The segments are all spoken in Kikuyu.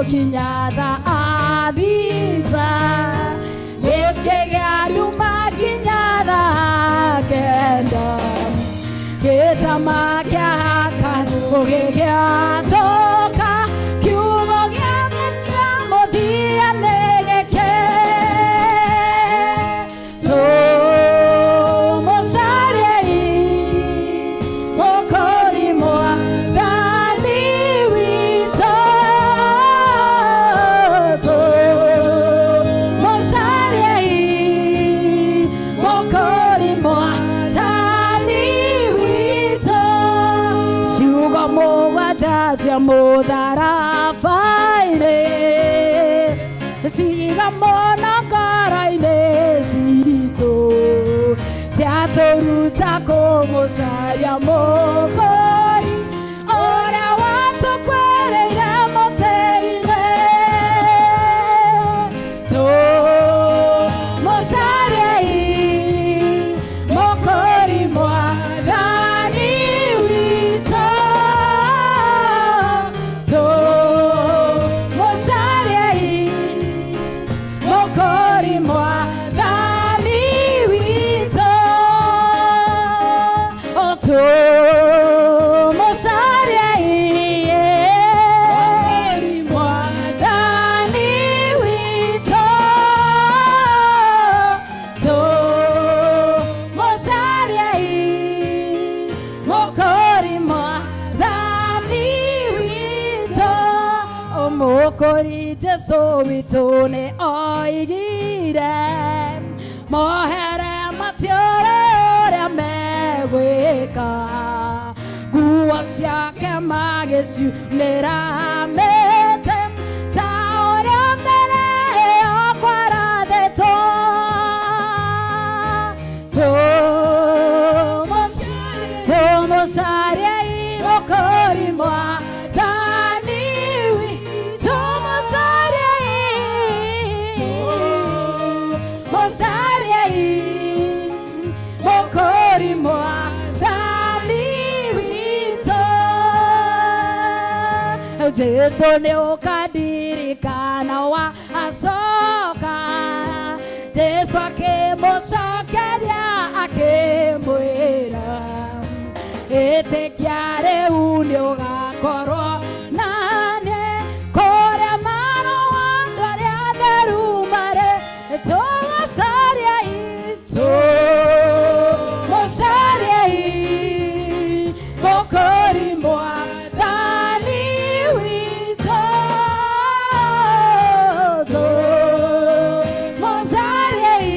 Gũkinya thaa 6, gĩkĩgĩa nduma nginya thaa 9, gĩtama kĩa gũgĩgĩatũka, kiugo gĩake kĩa mũthia nĩ gĩkĩ: tũmũcariei Mũkũri Mwathani witũ, tũmũcariei Mũkũri Mwathani witũ. Ciugo 7 cia mũtharaba-inĩ ciga mũno ngoro-inĩ citũ, ciatũruta kũmũcaria Mũkũri ũrĩa watũkuĩrĩire mũtĩ-inĩ. Tũmũcariei Mũkũri Mwathani witũ, tũmũcariei Mũkũri Mwathani witũ, tũmũcariei Mwathani witũ, tũmũcariei Mũkũri Mwathani witũ. Mũkũri Jesu witũ nĩ oigire, mohere, matiũĩ ũrĩa megwĩka. Nguo ciake magĩciunĩra mĩtĩ, ta ũrĩa mbere ĩyo kwarathĩtwo. Tũmũcariei Mũkũri Mwathani witũ, mũcariei, mũcariei Mũkũri Mwathani witũ. Jesu nĩ ũkandirikana wa acoka. Jesu akĩmũcokeria akĩmwĩra, ĩtĩkia rĩu, nĩ ũgakorwo naniĩ kũrĩa marũa andũ arĩa atheru marĩ. Tũmũcariei, tũmũcariei Mũkũri Mwathani witũ, tũmũcariei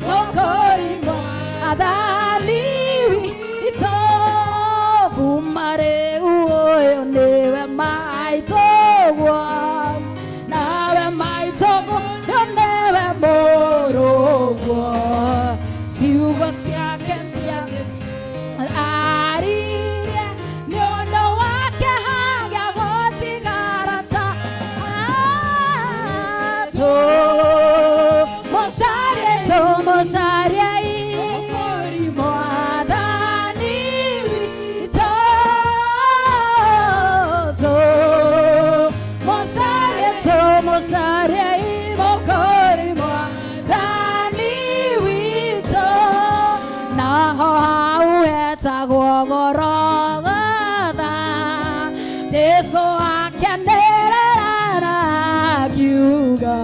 Mũkũri Mwathani witũ. Kuma rĩu ũyũ nĩwe maitũguo, nawe maitũguo nĩwe mũrũguo. Ciugo ciake cia aririe nĩ ũndũ wake hagĩa gũtigara ta. Tũmũcarie, tũmũcarie Mwathani witũ, tũmũcarie, tũmũcarie Mũkũri Mwathani witũ. Naho hau hetagwo Gorogotha, Jesu akĩanĩrĩra na akiuga,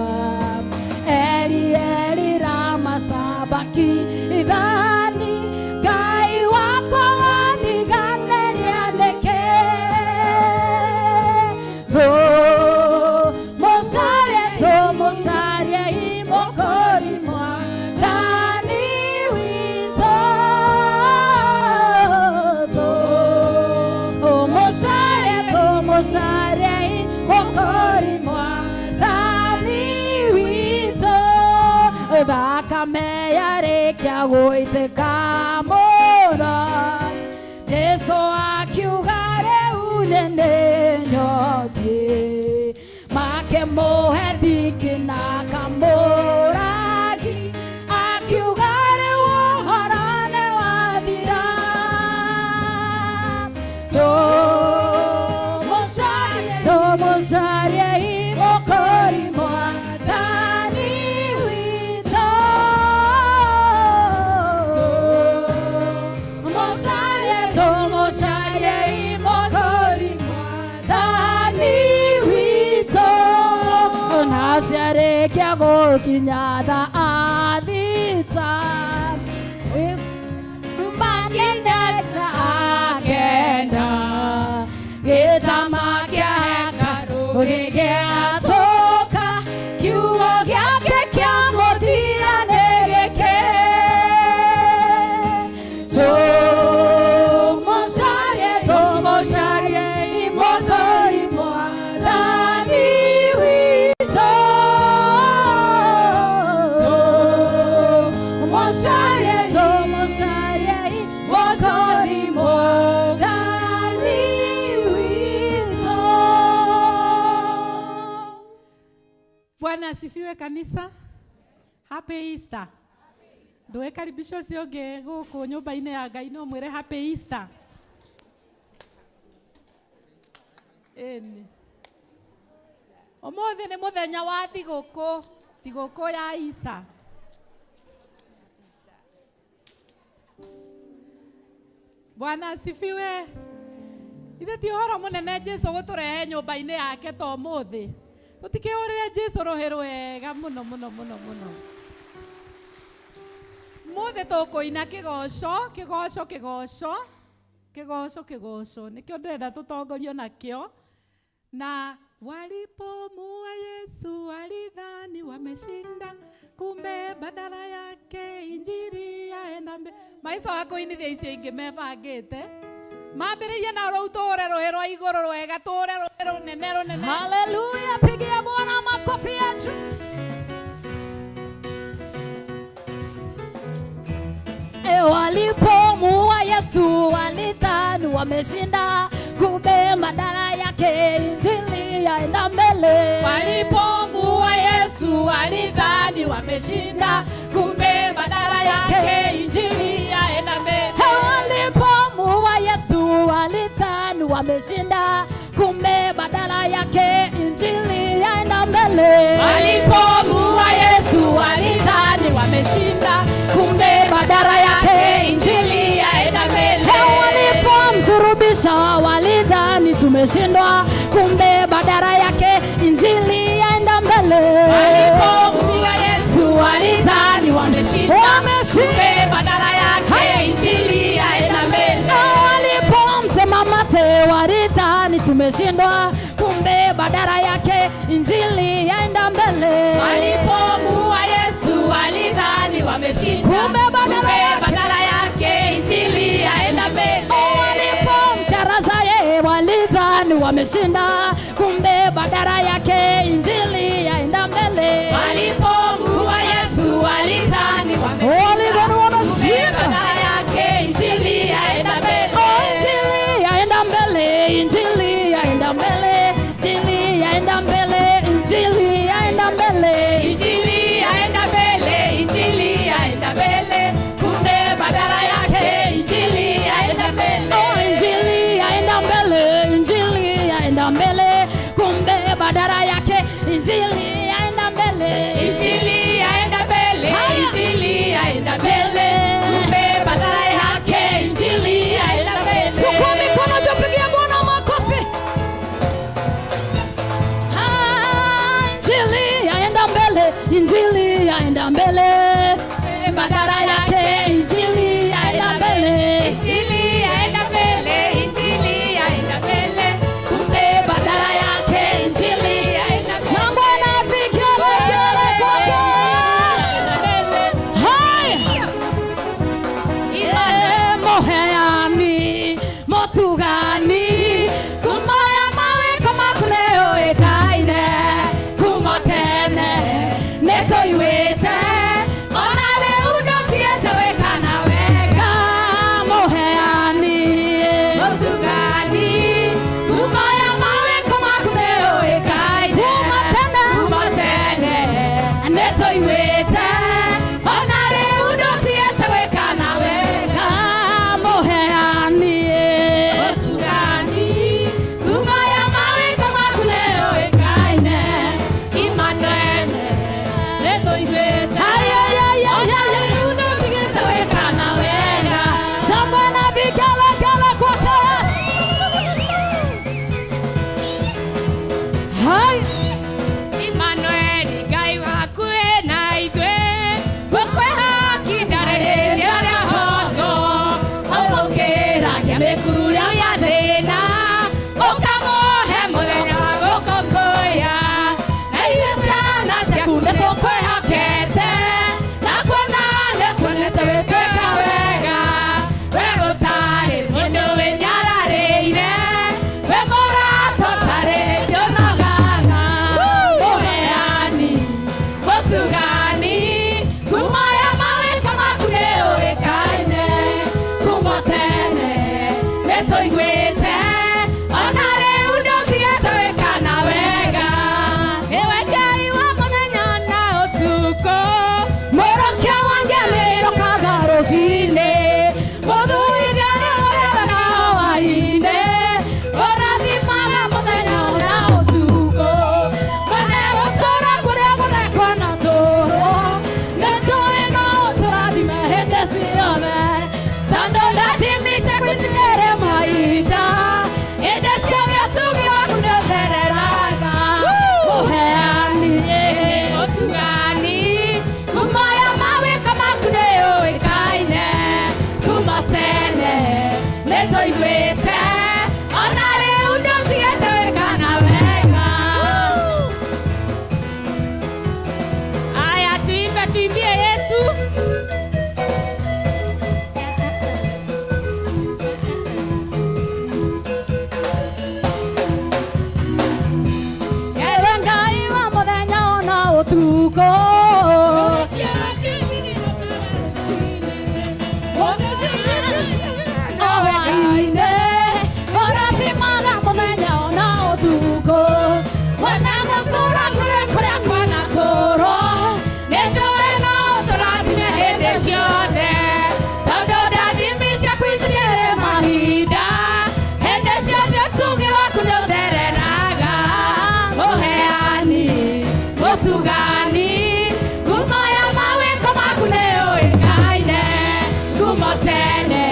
Eli, Eli, lama sabakithani, Ngai wakwa wandiganĩria nĩkĩ? Tũmũcarie, tũmũcarie Mũkũri Mwathani witũ, tũmũcarie, tũmũcarie Mũkũri Mwathani witũ. Thakame yarĩkia gũitĩka mũno, Jesu akiuga, rĩu nĩ nyotiĩ. Makĩmũhe thiki na kamũrangi, akiuga, rĩu ũhoro nĩ wathira. Tũmũcarie, tũmũcarie. Gũgĩkinya thaa 6, manene 9, gĩtama kĩa hekarũ gĩgĩatũka, kiugo gĩake kĩa mũthia nĩ gĩkĩ: tũmũcarie, tũmũcarie Mwokozi, Mwathani witũ, tũmũcarie, tũmũcarie Mwokozi, Mwathani witũ. Bwana asifiwe, kanisa. Happy Easter. Ndũgĩkaribisha ũcio ũngĩ gũkũ nyũmba-inĩ ya Ngai, no mwĩre happy Easter. Ĩni. Ũmũthĩ nĩ mũthenya wa thigũkũ, thigũkũ ya Easter. Bwana asifiwe. Ithe ti ũhoro mũnene Jesu gũtũrehe nyũmba-inĩ yake ta ũmũthĩ. Tũtikĩhũrĩre Jesu rũhĩ rwega mũno mũno mũno mũno. Mũthĩ tũkũina kĩgoco, kĩgoco, kĩgoco, kĩgoco, kĩgoco. Nĩkĩo ndĩrenda tũtongorio nakĩo. Na walipomua Yesu walidhani wameshinda, kumbe badala yake injili yaenda mbere. Maica wa kũinithia icio ingĩ mebangĩte mambĩrĩrie na rũu tũhũre rũhĩ rwa igũrũ rwega, tũhũre rũhĩ rũnene rũnene. Haleluya, pigia Bwana makofi yetu. E, walipomua Yesu walidhani wameshinda, kumbe badala yake injili yaenda mbele. Walipomua Yesu walidhani wameshinda, kumbe badala yake injili yaenda mbele. He, walipomua Yesu walidhani wameshinda, kumbe badala yake injili yaenda mbele. Walipomua Yesu walidhani wameshinda, kumbe badala yake injili yaenda mbele. He, walipomsulubisha walidhani tumeshindwa, kumbe badala yake injili yaenda mbele. Walipomua Yesu walidhani wameshinda, Wameshinda. kumbe badala yake injili yaenda mbele. Walipomtema mate walidhani tumeshindwa, kumbe badala yake injili yaenda mbele. Walipomua Yesu walidhani wameshinda, Kumbe badala kumbe yake- badala yake injili yaenda mbele. Walipomcharaza yeye walidhani wameshinda, kumbe badala yake injili yaenda mbele. Walipomua Yesu walidhani wameshinda, Walidhani wameshinda. kumbe badala yake injili yaenda mbele. Oh, injili yaenda mbele, injili yaenda mbele, injili yaenda mbele, injili yaenda mbele. Injili yaenda mbele, injili yaenda mbele, kumbe badala yake injili yaenda mbele. Oh, injili yaenda mbele, injili yaenda mbele, kumbe badala yake injili yaenda mbele. Injili yaenda mbele, Haya. injili yaenda mbele, kumbe badala yake injili yaenda mbele. Chukua mikono juu, pigia Bwana makofi. Ah, injili yaenda mbele, injili yaenda mbele, badala yake injili yaenda mbele. Injili yaenda mbele, injili yaenda mbele, kumbe Badala yake injili yaenda mbele. Shangwe na vigelegele kwake Yesu. Haya. Ye Mũheani, Mũtugani, kuma ya mawĩko maku nĩũĩkaine, kuma tene nĩtũiguĩte, ona rĩu ndũtigĩte gwĩkana wega. Mũheani, Mũtugani, kuma ya mawĩko maku nĩũĩkaine, Kuma tene. kuma tene nĩtũiguĩte, ona rĩu ndũtigĩte gwĩkana wega. Mũheani. Nĩtũiguĩte ona rĩu ndũtigĩte wĩkana wega. Aya, tuimbe, tuimbie Yesu. Ewe Ngai wa mũthenya ona ũtukũ. Hwaĩ-inĩ, ũrathimaga mũthenya ona ũtukũ. Mwene gũtũũra kũrĩa kũrĩa kwanatũũrwo. Nĩnjũĩ no ũtũrathime hĩndĩ ciothe, tondũ ndathimi ciaku itirĩ mahinda. Hĩndĩ ciothe ũtugi waku nĩũthereraga. Mũheani, mũtugani, ngumo ya mawĩko maku nĩyũĩkaine. Ngumo tene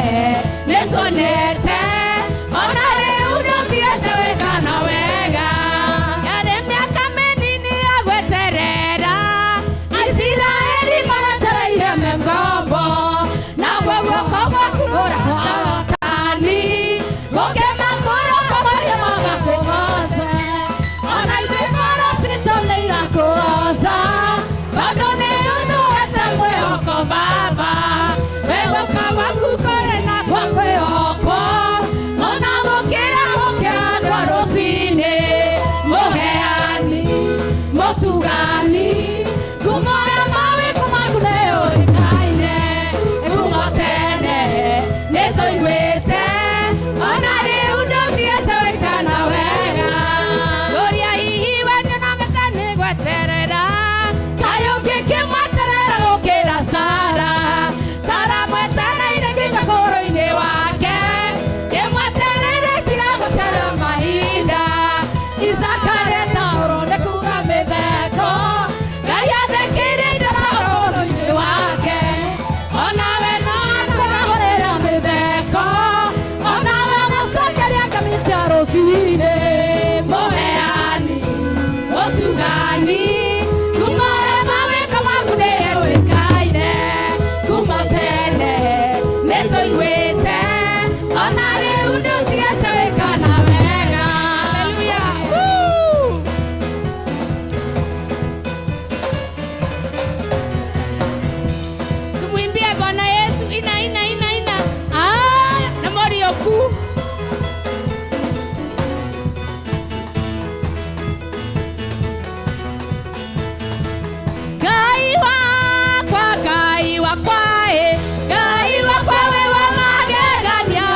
nĩtuonete, ona rĩu nĩũtigĩte wĩkana wega. Yarĩ mĩaka mĩnini ya gweterera, Isiraeli maretereire me ngombo, naguo guoko gwaku kũratani gũkĩmakũrũka marĩa magakũgoca. Ona ithuĩ ngoro citũ nĩirakũgoca, tondũ nĩ ũtũhete mwĩhoko Baba. We guoko gwaku kũrĩ na kwa kwĩhokwo, ona gũkĩra gũkĩra kwa rũcinĩ. Mũheani, mũtugani, ngumo ya mawĩko maku nĩyũĩkaine. Ngumo tene nĩtũiguĩte, ona rĩu ndũtigĩte wĩkana wega. Ũrĩa hihi we nĩnogete nĩ gweterera, kaĩ ũngĩkĩmweterera gũkĩra Sara. Sara mwetereire nginya kũrũ-inĩ wake, kĩmwetereire tiga gũtera mahinda. Isaka arenda ũrone kuga mĩtheko, Ngai athekĩrĩire Sara ũhoro-inĩ wake. Onawe no akũrahũrĩra mĩtheko, onawe ũgacokeria ngami cia rũcinĩ. Mũheani, mũtugani, ngumo ya mawĩko maku nĩyũĩkaine. Kuma tene nĩtũiguĩte, ona rĩu ndũtigĩte wĩkana wega. Hallelujah. Woo! Tumwimbie Bwana Yesu, ina ina ina ina. Aya. Na Morioku. Ngai wakwa, Ngai wakwa, ĩ, Ngai wakwa we wa magegania.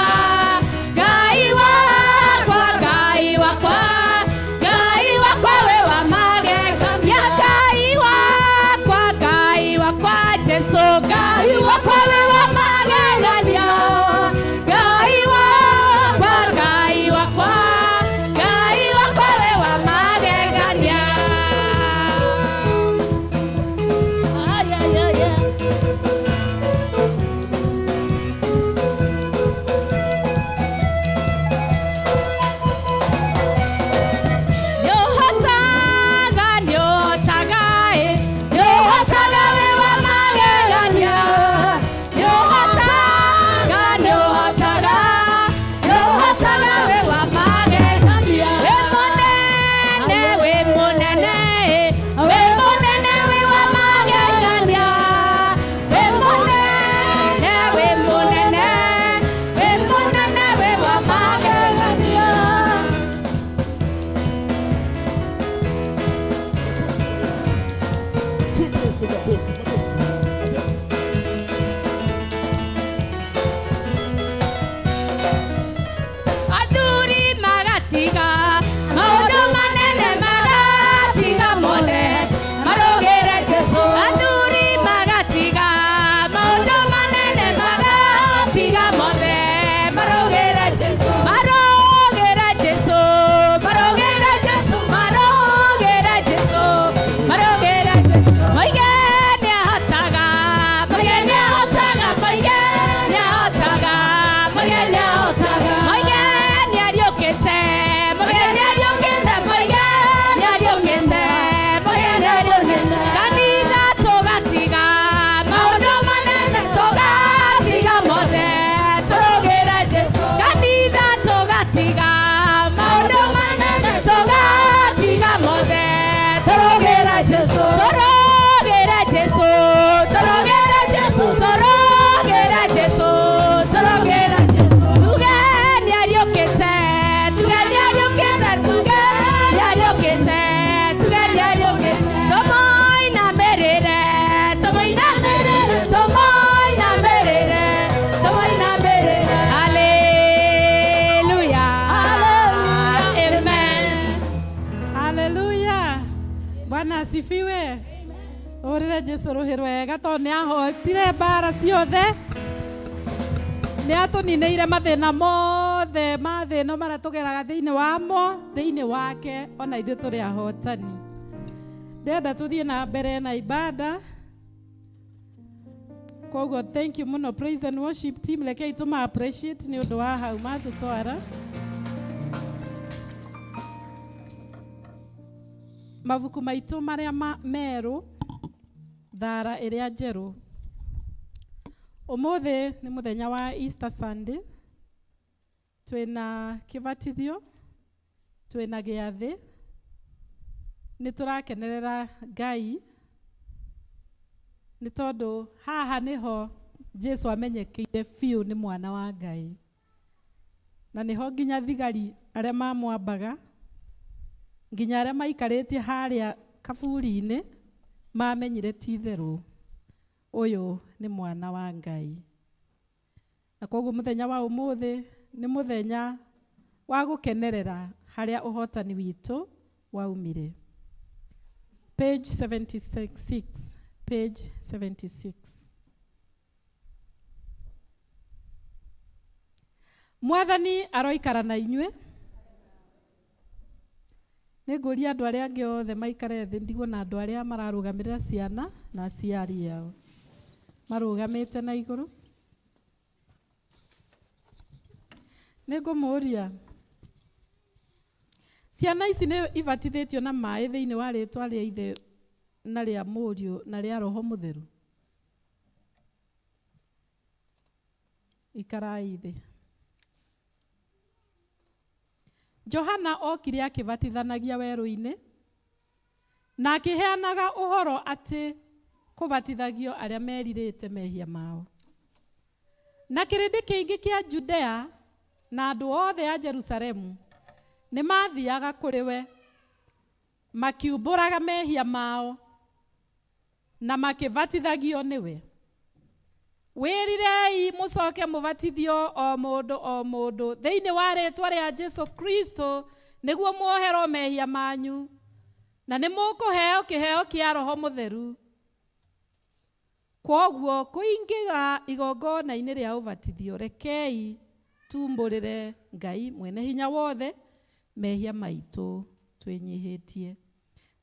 Bwana asifiwe. Ũrĩre Jesu rũhĩ rwega tondũ nĩ ahotire mbara ciothe, nĩ atũninĩire mathĩna mothe ma thĩ ĩno marĩa tũgeraga thĩinĩ wamo, thĩinĩ wake ona ithuĩ tũrĩ ahotani. Ndĩrenda tũthiĩ na mbere na ibada, koguo thank you mũno praise and worship team. Rekei tũma appreciate nĩ ũndũ wa hau matũtwara. Mabuku maitũ marĩa merũ, thara ĩrĩa njerũ. Ũmũthĩ nĩ mũthenya wa Easter Sunday, twĩna kĩbatithio, twĩna gĩathĩ, nĩ tũrakenerera Ngai nĩ tondũ haha nĩho Jesu amenyekire biũ nĩ mwana wa Ngai, na nĩho nginya thigari arĩa mamwambaga, nginya arĩa maikarĩtie harĩa kaburi-inĩ mamenyire ti itherũ ũyũ nĩ mwana wa Ngai. Na koguo mũthenya wa ũmũthĩ nĩ mũthenya wa gũkenerera harĩa ũhotani witũ waumire. Page 76, page 76. Mwathani aroikara na inyuĩ. Nĩ ngũria andũ arĩa angĩ othe maikare thĩ, ndigwo na andũ arĩa mararũgamĩrĩra ciana na aciari ao marũgamĩte na igũrũ. Nĩ ngũmũria, ciana ici nĩ ibatithĩtio na maĩ thĩinĩ wa rĩtwa rĩa Ithe na rĩa Mũriũ na rĩa Roho Mũtheru? Ikarai thĩ. Johana okire akĩbatithanagia werũ-inĩ na akĩheanaga ũhoro atĩ kũbatithagio arĩa merirĩte mehia mao. Na kĩrĩndĩ kĩingĩ kĩa Judea na andũ othe a Jerusalemu nĩ mathiaga kũrĩ we makiumbũraga mehia mao na makĩbatithagio nĩwe. Wĩrirei mũcoke mũbatithio o mũndũ o mũndũ thĩinĩ wa rĩtwa rĩa Jesu Kristo nĩguo muoherwo mehia manyu, na nĩ mũkũheo kĩheo kĩa Roho Mũtheru. Kwoguo kũingĩra igongona-inĩ rĩa ũbatithio, rekei tumbũrĩre Ngai mwene hinya wothe mehia maitũ twĩnyihĩtie.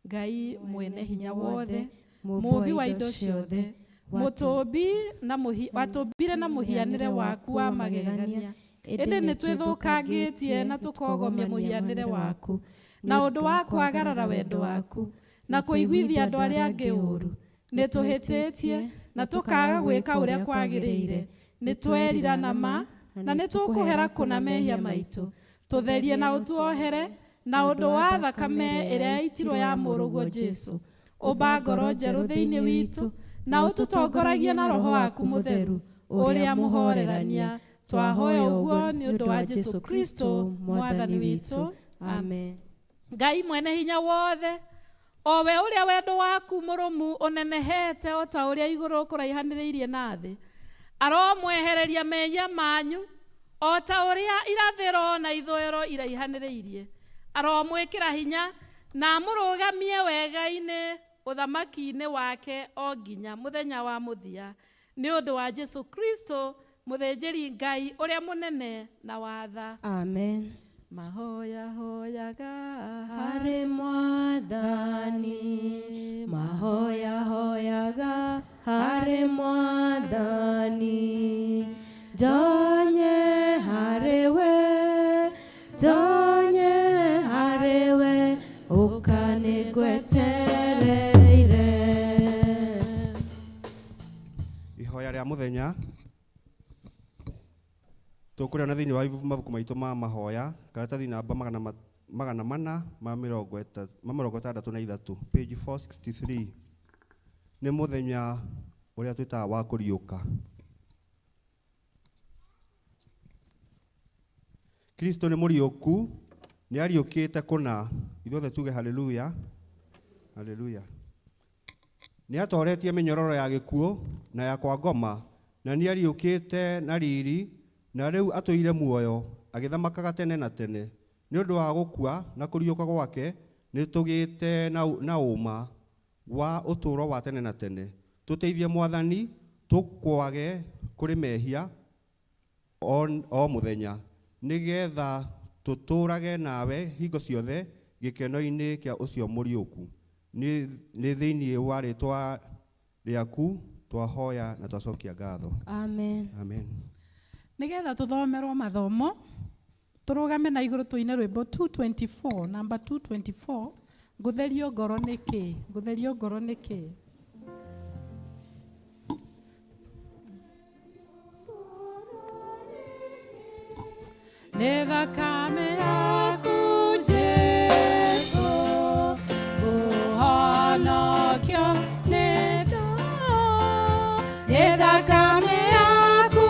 Ngai mwene hinya wothe, mũũmbi wa indo ciothe, mũtũmbi na watũmbire na mũhianĩre waku wa magegania, ĩndĩ nĩ twĩthũkangĩtie na tũkogomia mũhianĩre waku na ũndũ wa kwagarara wendo waku na kũiguithia andũ arĩa angĩ ũũru. Nĩ tũhĩtĩtie na tũkaga gwĩka ũrĩa kwagĩrĩire. Nĩ twerira na ma na nĩ tũkũhera kũna mehia maitũ. Tũtherie na ũtuohere na ũndũ wa thakame ĩrĩa yaitirwo ya mũrũguo Jesu. Ũmba ngoro njerũ thĩinĩ witũ na ũtũtongoragie na Roho waku Mũtheru ũrĩa mũhorerania. Twahoya ũguo nĩ ũndũ wa Jesu Kristo Mwathani witũ. Amen. Ngai mwene hinya wothe, o we ũrĩa wendo waku mũrũmu ũnenehete o ta ũrĩa igũrũ kũraihanĩrĩirie na thĩ, aromwehereria mehia manyu o ta ũrĩa irathĩro na ithũĩro iraihanĩrĩirie. Aromwĩkĩra hinya na amũrũgamie wega-inĩ ũthamaki-inĩ wake o nginya mũthenya wa mũthia, nĩ ũndũ wa Jesu Kristo mũthĩnjĩri Ngai ũrĩa mũnene na watha. Amen. Mahoya hoyaga harĩ Mwathani, mahoya hoyaga harĩ Mwathani, ndonye harĩ we, ndonye harĩ we, ũka nĩngwetereire. Ihoya rĩa mũthenya tũkũrĩona thĩinĩ wa mabuku maitũ ma mahoya, karatathi namba 463, page 463. Nĩ mũthenya ũrĩa twĩtaga wa kũriũka. Kristo nĩ mũriũku, nĩ ariũkĩte kũna. Ithuothe tuge haleluya, haleluya. Nĩ atoretie mĩnyororo ya gĩkuũ na ya kwa ngoma, na nĩ ariũkĩte na riri, na rĩu atũire muoyo agĩthamakaga tene na tene. Nĩ ũndũ wa gũkua na kũriũka gwake, Nĩ tũgĩte na ũma wa ũtũũro wa tene na tene. Tũteithie Mwathani tũkwage kũrĩ mehia o mũthenya, nĩgetha tũtũũrage nawe hingo ciothe gĩkeno-inĩ kĩa ũcio mũriũku. Nĩ thĩinĩ wa rĩtwa rĩaku twahoya na twacokia ngatho. Amen. Amen. Nigetha tuthomerwo mathomo turugame na iguru tuine rwimbo 224, number 224, ngutherio ngoro niki, ngutherio ngoro niki. Nĩ thakame yaku Jesu kũhonokio nĩ nĩ thakame yaku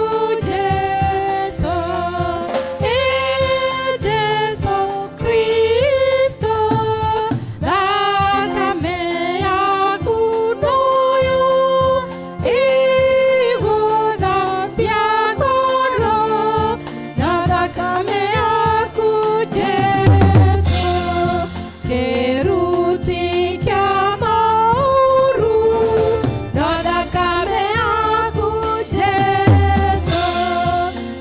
Jesu, ĩ Jesu Kristo, thakame yaku noyo ĩgũthambia ngoro, na thakame yaku Jesu, kĩruti kĩa maũru, na thakame yaku Jesu,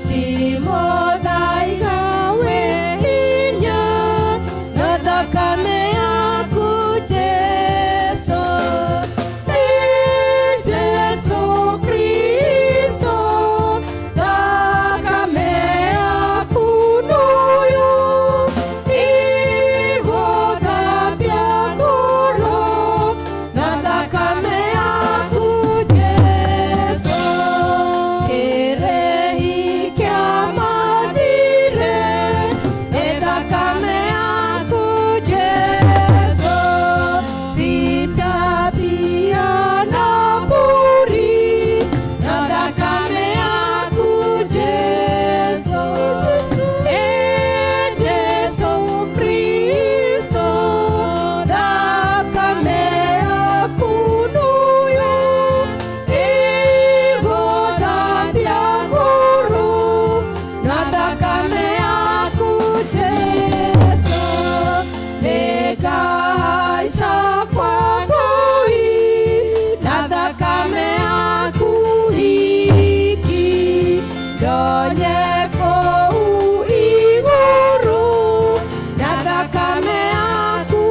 ti mũthaiga wĩ hinya, na thakame yaku Jesu, ĩ Jesu Kristo, thakame yaku noyo ĩgũthambia ngoro, na thakame yaku Jesu, kĩrĩhi kĩa mathirĩ, nĩ thakame yaku Jesu, ti tabia na mbũri, na thakame yaku Jesu, ĩ Jesu Kristo, thakame yaku noyo ĩgũthambia ngoro, na thakame yaku Jesu, nĩngahaica kwa Ngai, na thakame yaku hiki, ndonye kũu igũrũ, na thakame yaku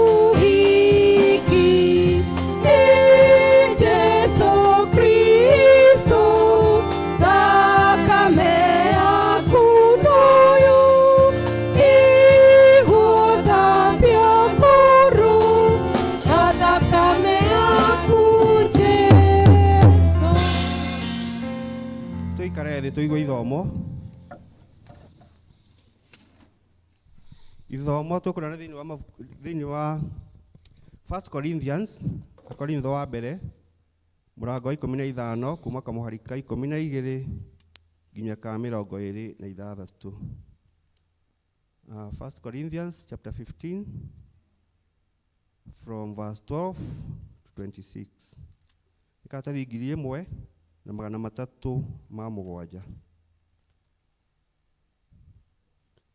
hiki, nĩ Jesu Kristo, thakame yaku noyo ĩgũthambia ngoro, na thakame yaku Jesu. Tuikare thĩ tũigue ithomo. Ithomo tũkũrona thĩinĩ wa mabuku, thĩinĩ wa 1 Corinthians, Akorintho wa mbere, mũrango wa 15 kuma kamũhari ka 12 nginya ka 26. 1 Corinthians chapter 15 from verse 12 to 26. Nĩ karatathi 1307.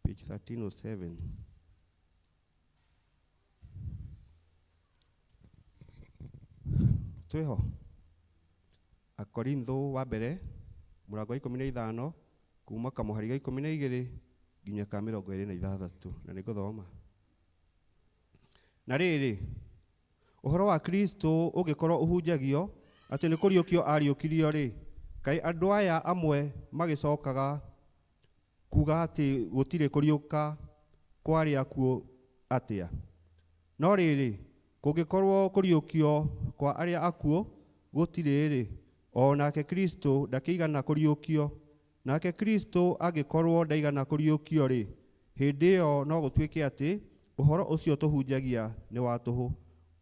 Page 1307. Twĩho Akorintho wa mbere mũrango wa 15 kuma kamũhari ga 12 nginya ka 26, na nĩngũthoma. Na rĩrĩ, ũhoro wa Kristo ũngĩkorwo ũhunjagio atĩ nĩ kũriũkio ariũkirio rĩ, kaĩ andũ aya amwe magĩcokaga kuga atĩ gũtirĩ kũriũka kwa arĩa akuũ atĩa? No rĩrĩ, kũngĩkorwo kũriũkio kwa arĩa akuũ gũtirĩ rĩ, o nake Kristo ndakĩigana kũriũkio. Nake Kristo angĩkorwo ndaigana kũriũkio rĩ, hĩndĩ ĩyo no gũtuĩke atĩ ũhoro ũcio tũhunjagia nĩ wa tũhũ,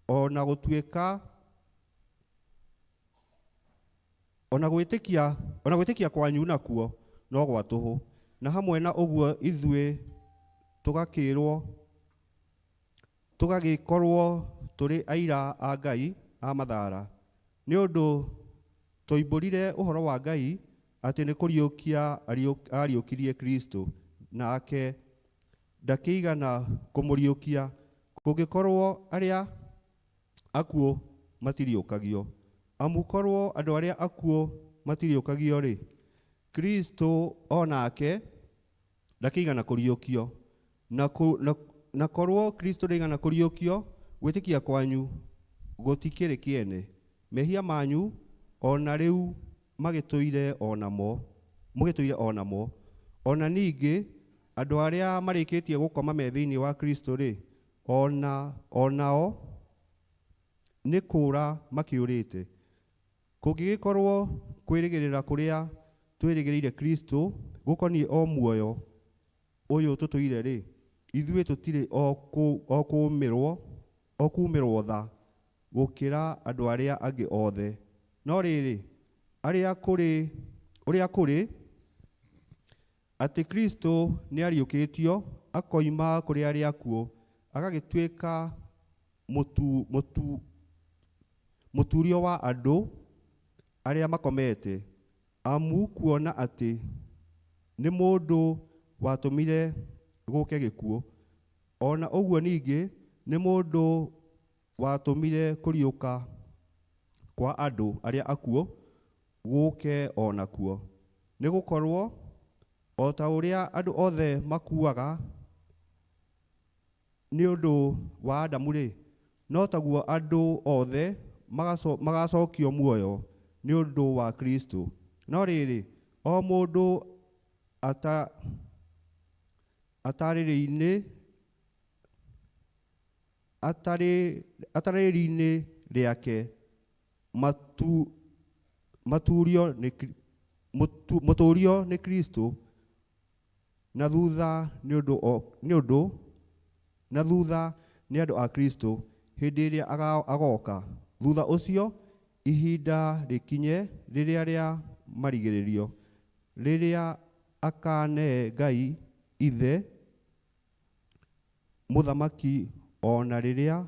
ona gũtuĩka ona gwĩtĩkia kwanyu nakuo no gwa tũhũ. Na hamwe na ũguo ithuĩ tũgagĩkorwo tũrĩ aira a Ngai a mathara, nĩ ũndũ tũimbũrire ũhoro wa Ngai atĩ nĩ kũriũkia ariũkirie Kristo, nake ndakĩigana kũmũriũkia. Kũngĩkorwo arĩa akuũ matiriũkagio, amu korwo andũ arĩa akuũ matiriũkagio-rĩ, Kristo o nake ndakĩigana kũriũkio. Na korwo Kristo ndaigana kũriũkio, gwĩtĩkia kwanyu gũtikĩrĩ kĩene. Mehia manyu o na rĩu magĩtũire o namo, mũgĩtũire o namo. O na ningĩ andũ arĩa marĩkĩtie gũkoma me thĩinĩ wa Kristo-rĩ, o nao nĩ kũũra makĩũrĩte. Kũngĩgĩkorwo kwĩrĩgĩrĩra kũrĩa twĩrĩgĩrĩire Kristo gũkoniĩ o muoyo ũyũ tũtũire-rĩ, ithuĩ tũtirĩ o kũũmĩrwo tha gũkĩra andũ arĩa angĩ othe. No rĩrĩ, ũrĩa kũrĩ atĩ Kristo nĩariũkĩtio akoima kũrĩ arĩa akuũ, agagĩtuĩka mũturio wa andũ arĩa makomete, amu kuona atĩ nĩ mũndũ watũmire gũke gĩkuũ, o na ũguo ningĩ nĩ mũndũ watũmire kũriũka kwa andũ arĩa akuũ gũke o nakuo. Nĩ gũkorwo o ta ũrĩa andũ othe makuaga nĩ ũndũ wa Adamu-rĩ, no taguo andũ othe magacokio muoyo nĩ ũndũ wa Kristo. No rĩrĩ, o mũndũ atarĩrĩ-inĩ rĩake mũtũrio nĩ Kristo, na thutha nĩ ũndũ nĩ ũndũ na thutha nĩ andũ a Kristo hĩndĩ ĩrĩa agoka. Thutha ũcio ihinda rĩkinye rĩrĩa rĩa marigĩrĩrio, rĩrĩa akane Ngai Ithe mũthamaki, o na rĩrĩa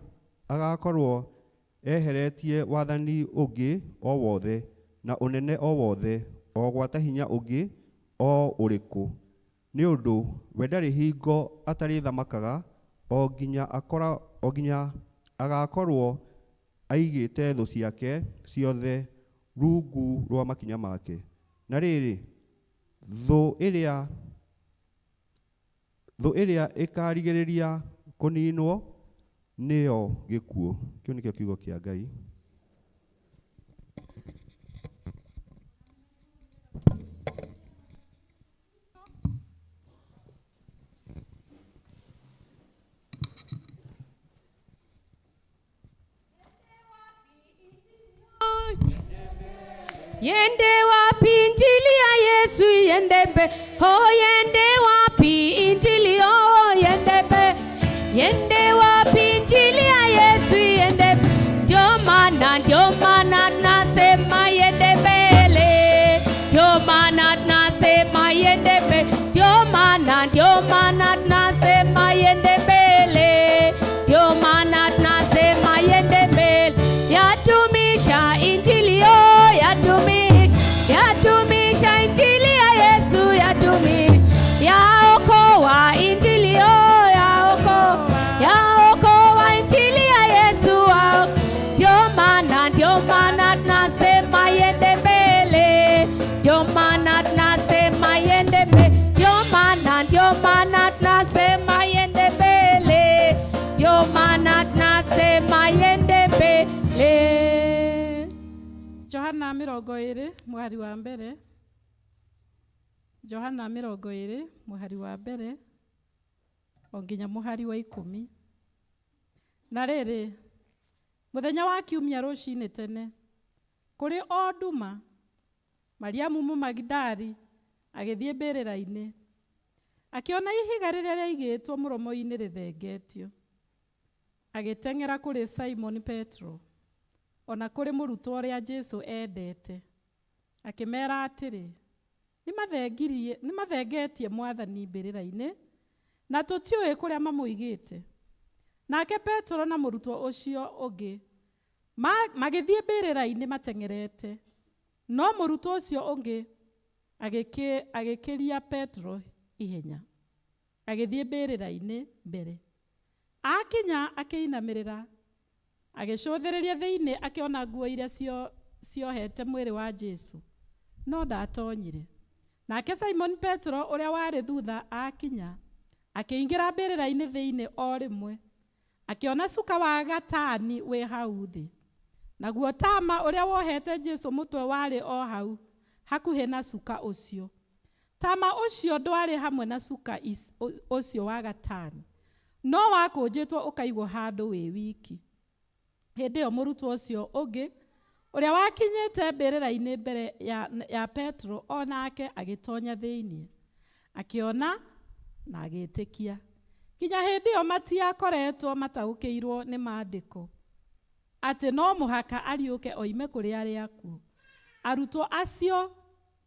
agakorwo eheretie wathani ũngĩ o wothe na ũnene o wothe o gwata hinya ũngĩ o ũrĩkũ, nĩ ũndũ we ndarĩ hingo atarĩthamakaga o nginya agakorwo aigĩte thũ ciake ciothe rungu rwa makinya make. Na rĩrĩ, thũ ĩrĩa ĩkarigĩrĩria kũninwo nĩyo gĩkuũ. Kĩu nĩkĩo kiugo kĩa Ngai. Yende wapi injili ya Yesu yende mbe, oh yende wapi injili, oh yende mbe, yende wapi injili ya Yesu yende mbe. Ndio maana nasema yende mbele, ndio maana nasema yende mbele, ndio maana nasema yende mbele, ndio maana nasema yende mbele. Yatumisha injili, oh yatumisha, yatumisha injili ya Yesu, yatumisha, yaokoa injili, oh yaokoa, yaokoa injili ya Yesu. Ndio maana tunasema yende mbele, ndio maana tunasema yende mbele, ndio maana tunasema yende mbele, ndio maana tunasema yende mbele. Johana 20 mũhari wa mbere. Johana 20 mũhari wa mbere o nginya mũhari wa 10. Na rĩrĩ, mũthenya wa kiumia rũcinĩ tene, kũrĩ o nduma, Mariamu Mũmagidali agĩthiĩ mbĩrĩra-inĩ, akĩona ihiga rĩrĩa rĩaigĩtwo mũromo-inĩ rĩthengetio. Agĩteng'era kũrĩ Simoni Petro o na kũrĩ mũrutwo ũrĩa Jesũ endete, akĩmeera atĩrĩ, nĩmathengetie Mwathani mbĩrĩra-inĩ, na tũtiũĩ kũrĩa mamũigĩte. Nake Petro na mũrutwo ũcio ũngĩ magĩthiĩ mbĩrĩra-inĩ mateng'erete, no mũrutwo ũcio ũngĩ agĩkĩria Petro ihenya, agĩthiĩ mbĩrĩra-inĩ mbere. Akinya akĩinamĩrĩra, agĩcũthĩrĩria thĩinĩ akĩona nguo iria ciohete mwĩrĩ wa Jesu, no ndatonyire. Nake Simon Petro ũrĩa warĩ thutha akinya, akĩingĩra mbĩrĩra-inĩ thĩinĩ o rĩmwe, akĩona cuka wa gatani wĩ hau thĩ. Naguo tama ũrĩa wohete Jesu mũtwe warĩ o hau hakuhĩ na cuka ũcio. Tama ũcio ndwarĩ hamwe na cuka ũcio wa gatani, no wakũnjĩtwo ũkaigwo handũ wĩ wiki. Hĩndĩ ĩyo mũrutwo ũcio ũngĩ ũrĩa wakinyĩte mbĩrĩra-inĩ mbere ya Petro o nake agĩtonya thĩinĩ, akĩona na agĩtĩkia. Kinya hĩndĩ ĩyo matiakoretwo mataũkĩirwo nĩ maandĩko atĩ no mũhaka ariũke oime kũrĩ arĩa akuũ. Arutwo acio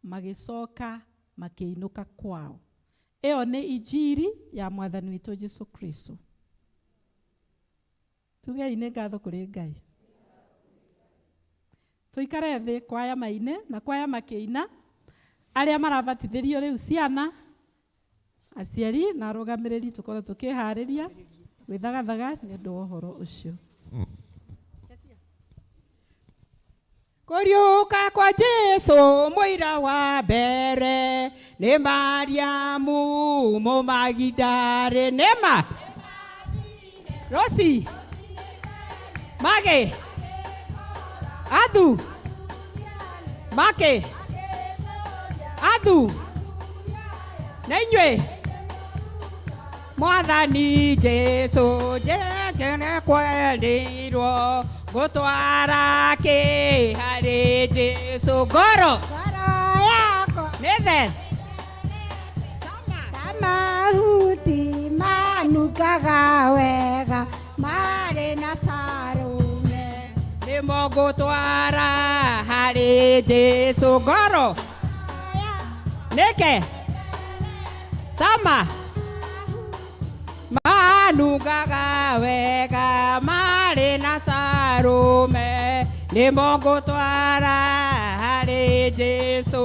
magĩcoka makĩinũka kwao. Ĩyo nĩ injiri ya Mwathani witũ Jesu Kristo. Tugei nĩ ngatho kũrĩ Ngai. Tũikare thĩ kwaya maine na kwaya makĩina, arĩa marabatithĩrio rĩu ciana, aciari na arũgamĩrĩri tũkorwo tũkĩharĩria gwĩthagathaga nĩ ũndũ wa ũhoro ũcio. Kũriũka kwa Jesu mũira wa mbere nĩ Mariamu Mũmagidare nĩma Rosi Mage Athu Make Athu na inyuĩ Mwathani Jesu njekere kwendirwo gũtwara kĩ harĩ Jesu ngoro yakwa nĩthe ta mahuti manukaga wega marĩ na carume nĩmo ngũtwara harĩ Jesu ngoro nĩke tama manungaga wega marĩ na carume nĩmo ngũtwara harĩ Jesu.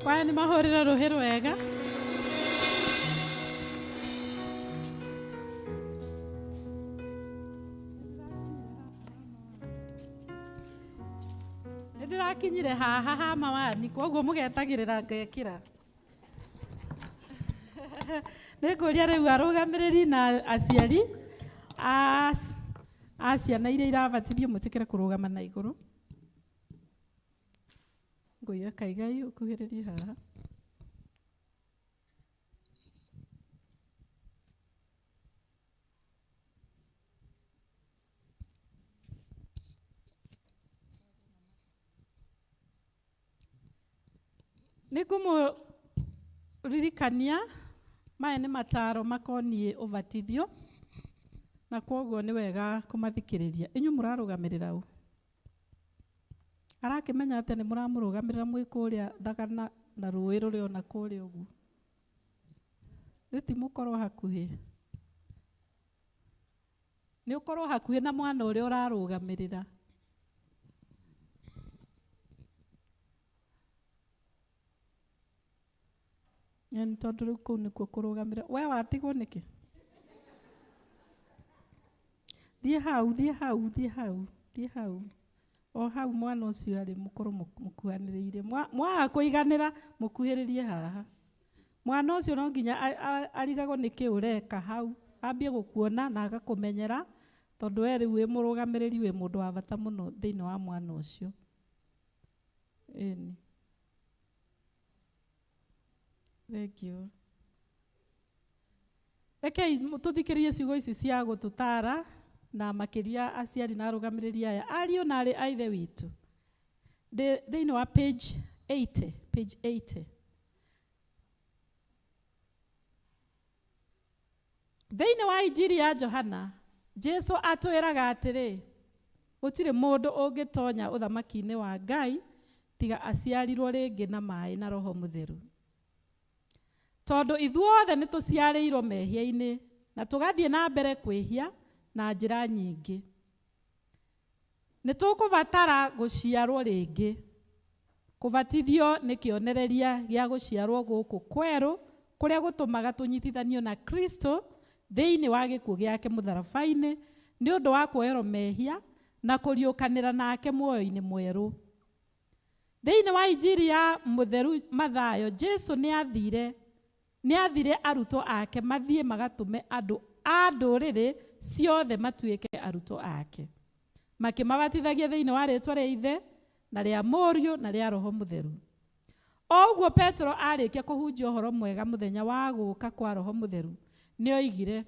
Kwaya nĩ mahũrĩre rũhĩ rwega. Nĩ ndĩrakinyire haha ha mawani koguo mũgetagĩrĩra ngekĩra. Nĩ ngũria rĩu arũgamĩrĩri na aciari a ciana iria irabatithio mũtĩkĩre kũrũgama na igũrũ. Ngũiga kaigai ũkuhĩrĩrie haha. Nĩ ngũmũririkania maya nĩ mataro makoniĩ ũbatithio na kwoguo nĩ wega kũmathikĩrĩria. Inyuĩ mũrarũgamĩrĩra ũ? Arakĩmenya atĩa nĩ mũramũrũgamĩrĩra mwĩ kũrĩa thagana na rũĩ rũrĩ ona kũrĩa ũguo? Nĩ ti mũkorwo hakuhĩ. Nĩ ũkorwo hakuhĩ na mwana ũrĩa ũrarũgamĩrĩra. Nĩ tondũ rĩu kũu nĩkuo kũrũgamĩrĩra. We watigwo nĩkĩ? Thiĩ hau, thiĩ hau, thiĩ hau, thiĩ hau. O hau mwana ũcio arĩ mũkorwo mũkuhanĩrĩirie. Mwaga kũiganĩra mũkuhĩrĩrie haha. Mwana ũcio no nginya arigagwo nĩkĩ ũreka hau. Ambie gũkuona na agakũmenyera tondũ we rĩu wĩ mũrũgamĩrĩri wĩ mũndũ wa bata mũno thĩinĩ wa mwana ũcio. Ĩni. Thank you. Rekei tũthikĩrĩrie ciugo ici cia gũtũtara na makĩria aciari na arũgamĩrĩri aya ariũ na arĩ a ithe witũ. Thĩinĩ wa page 80, page 80. Thĩinĩ wa Injiri ya Johana, Jesu atwĩraga atĩrĩ, gũtirĩ mũndũ ũngĩtonya ũthamaki-inĩ wa Ngai tiga aciarirwo rĩngĩ na maĩ na Roho Mũtheru. Tondũ ithuothe nĩ tũciarĩirwo mehia-inĩ na tũgathiĩ na mbere kwĩhia na njĩra nyingĩ. Nĩ tũkũbatara gũciarwo rĩngĩ. Kũbatithio nĩ kĩonereria gĩa gũciarwo gũkũ kwerũ kũrĩa gũtũmaga tũnyitithanio na Kristo thĩinĩ wa gĩkuũ gĩake mũtharaba-inĩ nĩ ũndũ wa kuoherwo mehia na kũriũkanĩra nake muoyo-inĩ mwerũ. Thĩinĩ wa Injiri ya Mũtheru Mathayo, Jesu nĩ athire arutwo ake mathiĩ magatũme andũ a ndũrĩrĩ ciothe matuĩke arutwo ake. Makĩmabatithagia thĩinĩ wa rĩĩtwa rĩa Ithe na rĩa Mũriũ na rĩa Roho Mũtheru. O ũguo Petero arĩkia kũhunjia ũhoro mwega mũthenya wa gũũka kwa Roho Mũtheru, nĩ oigire,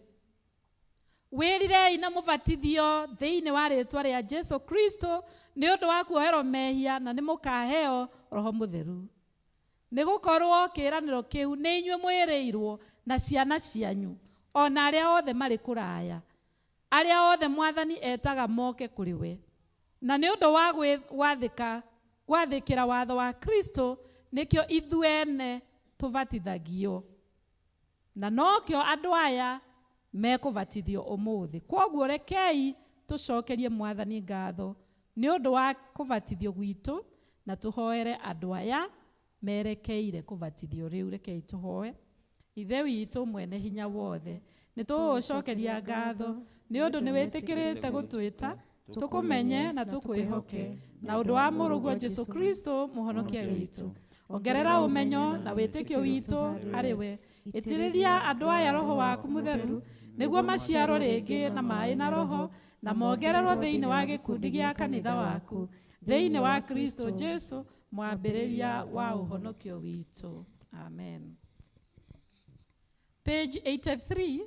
wĩrirei na mũbatithio thĩinĩ wa rĩĩtwa rĩa Jesu Kristo nĩ ũndũ wa kuoherwo mehia na nĩ mũkaheo Roho Mũtheru. Nĩ gũkorwo kĩĩranĩro kĩu nĩ inyuĩ mwĩrĩirwo na ciana cianyu ona arĩa othe marĩ kũraya, arĩa othe Mwathani etaga moke kũrĩ we. Na nĩ ũndũ wa gwathĩkĩra watho wa Kristo nĩkĩo ithuene tũbatithagio. Na nokĩo andũ aya mekũbatithio ũmũthĩ. Kwoguo rekei tũcokerie Mwathani ngatho nĩ ũndũ wa kũbatithio gwitũ na tũhoere andũ aya merekeire kũbatithio rĩu. Rekei tũhoe. Ithe witũ mwene hinya wothe, nĩ tũgũgũcokeria ngatho nĩ ũndũ nĩ wĩtĩkĩrĩte gũtwĩta tũkũmenye na tũkwĩhoke na ũndũ wa mũrũguo Jesu Kristo mũhonokia witũ. Ongerera ũmenyo na wĩtĩkio witũ harĩ we. Ĩtĩrĩria andũ aya Roho waku Mũtheru nĩguo maciarwo rĩngĩ na maĩ na Roho na mongererwo thĩinĩ wa gĩkundi gĩa kanitha waku thĩinĩ wa Kristo Jesu mwambĩrĩria wa ũhonokio witũ. Amen. Page 83.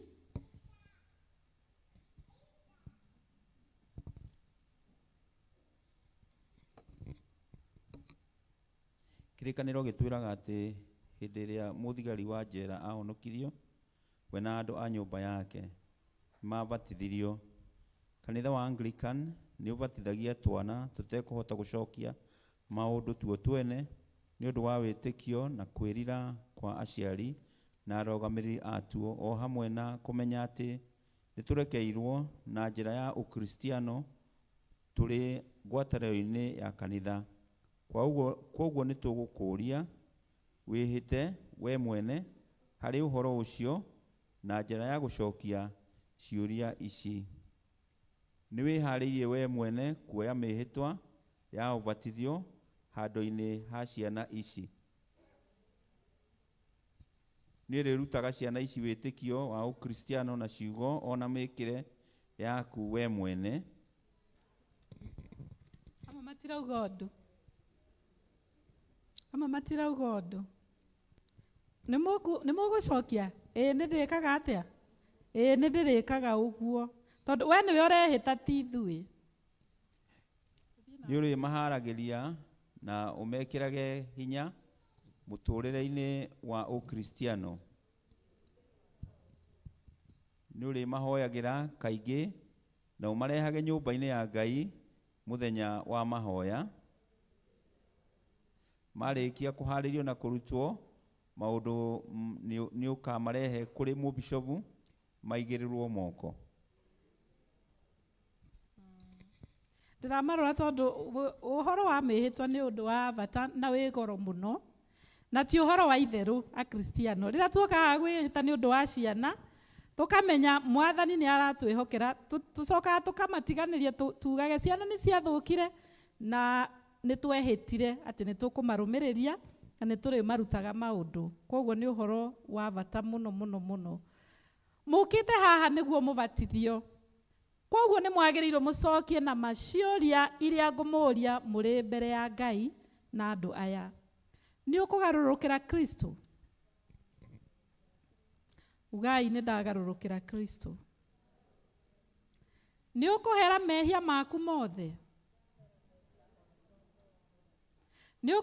Kĩrĩkanĩro gĩtwĩraga atĩ hĩndĩ ĩrĩa mũthigari wa njera ahonokirio, we na andũ a nyũmba yake nĩmabatithirio. Kanitha wa Anglican nĩ ũbatithagia twana tũtekũhota gũcokia maũndũ tuo twene nĩ ũndũ wa wĩtĩkio na kwĩrira kwa aciari na arũgamĩrĩri atuo o hamwe na kũmenya atĩ nĩtũrekeirwo na njĩra ya Ũkristiano tũrĩ ngwatanĩro-inĩ ya kanitha. Kwoguo nĩtũgũkũũria Wĩhĩte we mwene harĩ ũhoro ũcio na njĩra ya gũcokia ciũria ici. Nĩ wĩharĩirie we mwene kuoya mĩhĩtwa ya ũbatithio handũ-inĩ ha ciana ici? Nĩ ũrĩrutaga ciana ici wĩtĩkio wa Ũkristiano na ciugo o na mĩĩkĩre yaku we mwene? Amwe matirauga ũndũ, amwe matirauga ũndũ. Nĩ mũgũcokia ĩĩ nĩ ndĩkaga atĩa? Ĩĩ nĩ ndĩrĩkaga ũguo, tondũ we nĩwe ũrehĩta ti ithuĩ. Nĩ ũrĩmaharagĩria na ũmekĩrage hinya mũtũũrĩre-inĩ wa Ũkristiano? Nĩ ũrĩmahoyagĩra kaingĩ na ũmarehage nyũmba-inĩ ya Ngai mũthenya wa mahoya? Marĩkia kũharĩrio na kũrutwo maũndũ nĩ ũkamarehe kũrĩ mũbicobu maigĩrĩrwo moko? Ndĩramarora tondũ ũhoro wa mĩhĩtwa nĩ ũndũ wa bata na wĩ goro mũno, na ti ũhoro wa itherũ Akristiano. Rĩrĩa tuokaga gwĩhĩta nĩ ũndũ wa ciana, tũkamenya mwathani nĩ aratwĩhokera, tũcokaga tũkamatiganĩria tugage ciana nĩ ciathũkire na nĩ twehĩtire atĩ nĩ tũkũmarũmĩrĩria na nĩ tũrĩmarutaga maũndũ. Koguo nĩ ũhoro wa bata mũno mũno mũno. Mũkĩte haha nĩguo mũbatithio. Koguo nĩ mwagĩrĩirwo mũcokie na maciũria iria ngũmũria mũrĩ mbere ya Ngai na andũ aya. Nĩ ũkũgarũrũkĩra Kristo? Ugai nĩ ndagarũrũkĩra Kristo. Nĩ ũkũhera mehia maku mothe? Nĩ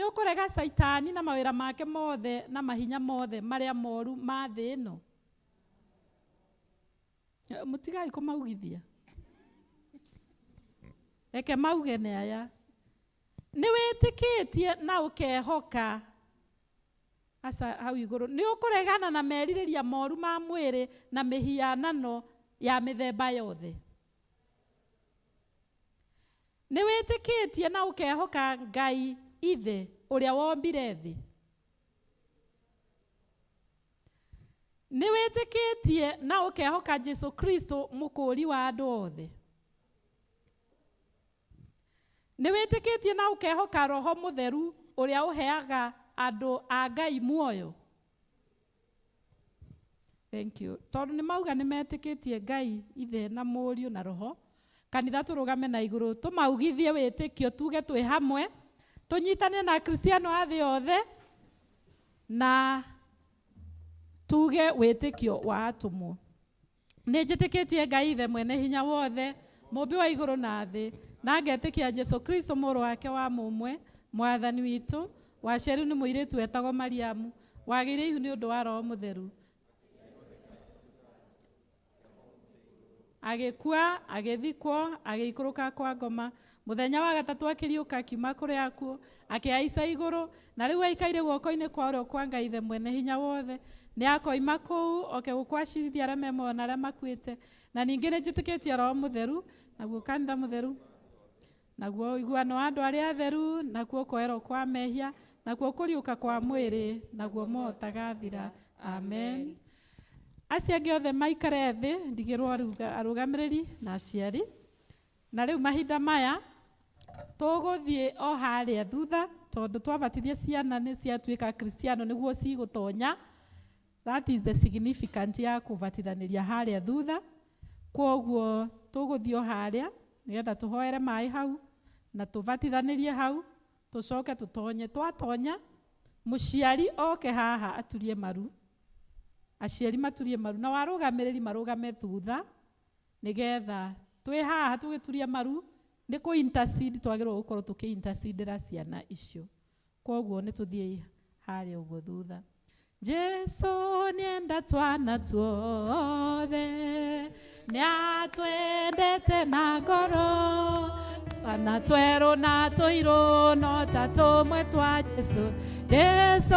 ũkũrega Caitani na mawĩra make mothe na mahinya mothe marĩa moru ma thĩ ĩno? Mũtigai kũmaugithia. Reke mauge nĩ aya. Nĩ wĩtĩkĩtie na ũkehoka aca hau igũrũ. Nĩ ũkũregana na merirĩria moru ma mwĩrĩ na mĩhianano ya mĩthemba yothe? Nĩ wĩtĩkĩtie na ũkehoka Ngai Ithe ũrĩa wombire thĩ? Nĩ wĩtĩkĩtie na ũkehoka Jesu Kristo mũkũũri wa andũ othe? Nĩ wĩtĩkĩtie na ũkehoka Roho Mũtheru ũrĩa ũheaga andũ a Ngai muoyo? Thank you. Tondũ nĩ mauga nĩ metĩkĩtie Ngai Ithe na Mũriũ na Roho, kanitha tũrũgame na igũrũ tũmaugithie wĩtĩkio tuge twĩ hamwe, tũnyitane na Akristiano a thĩ yothe na tuge wĩtĩkio wa atũmwo. Nĩ njĩtĩkĩtie Ngai Ithe mwene hinya wothe, mũmbi wa igũrũ na thĩ, na ngetĩkia Jesu Kristo mũrũ wake wa mũmwe, mwathani witũ, waciarirwo nĩ mũirĩtu wetagwo Mariamu, wagĩire ihu nĩ ũndũ wa Roho Mũtheru. Agĩkua, agĩthikwo, agĩikũrũka kwa ngoma. Mũthenya wa gatatũ akĩriũka akiuma kũrĩa akuũ, akĩhaica igũrũ, na rĩu aikaire guoko-inĩ kwa ũrĩo kwa Ngai Ithe mwene hinya wothe. Nĩ akoima kũu oke gũkwacirithia arĩa me muoyo na arĩa makuĩte. Na ningĩ nĩ njĩtĩkĩtie Roho Mũtheru, naguo kanitha mũtheru, naguo ũiguano wa andũ arĩa atheru, nakuo kũherwo kwa mehia, nakuo kũriũka kwa mwĩrĩ, naguo muoyo ũtagathira. Amen. Acio angĩ othe maikare thĩ, ndigĩrwo arũgamĩrĩri na aciari. Na rĩu mahinda maya tũgũthiĩ o harĩa thutha, tondũ twabatithia ciana nĩ ciatuĩka Akristiano nĩguo cigũtonya. That is the significance ya kũbatithanĩria harĩa thutha. Kwoguo tũgũthiĩ o harĩa nĩgetha tũhoere maĩ hau na tũbatithanĩrie hau, tũcoke tũtonye. Twatonya, mũciari oke haha aturie maru, aciari maturie maru na warũgamĩrĩri marũgame thutha, nĩgetha twĩ haha tũgĩturia maru nĩ kũ intercede twagĩrĩirwo gũkorwo tũkĩ intercedera ciana icio. Kwoguo nĩ tũthiĩ harĩa ũguo thutha. Jesu nĩenda twana tuothe, nĩatwendete na ngoro, twana twerũ na tũirũ no ta tũmwe twa Jesu. Jesu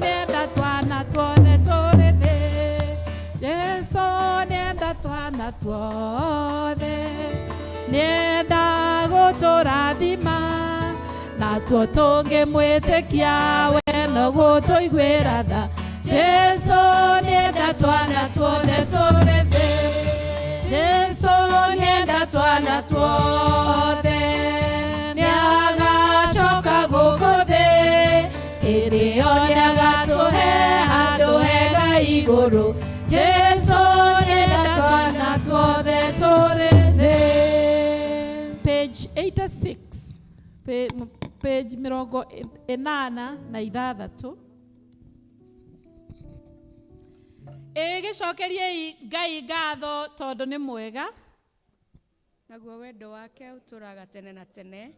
nĩenda twana tuothe tũrĩ thĩ, Jesu nĩenda twana tuothe, nĩenda gũtũrathima, natuo tũngĩmwĩtĩkia we. no gũtũiguĩra tha. Jesu nĩenda twana tuothe tũrĩ thĩ. Jesu nĩenda twana tuothe, nĩagacoka gũkũ thĩ, hĩndĩ ĩyo nĩagatũhe handũ hega igũrũ. Jesu nĩenda twana tuothe tũrĩ thĩ. Page 86, page 86. Ĩ gĩcokeriei Ngai ngatho tondũ nĩ mwega. Naguo wendo wake ũtũũraga tene na tene.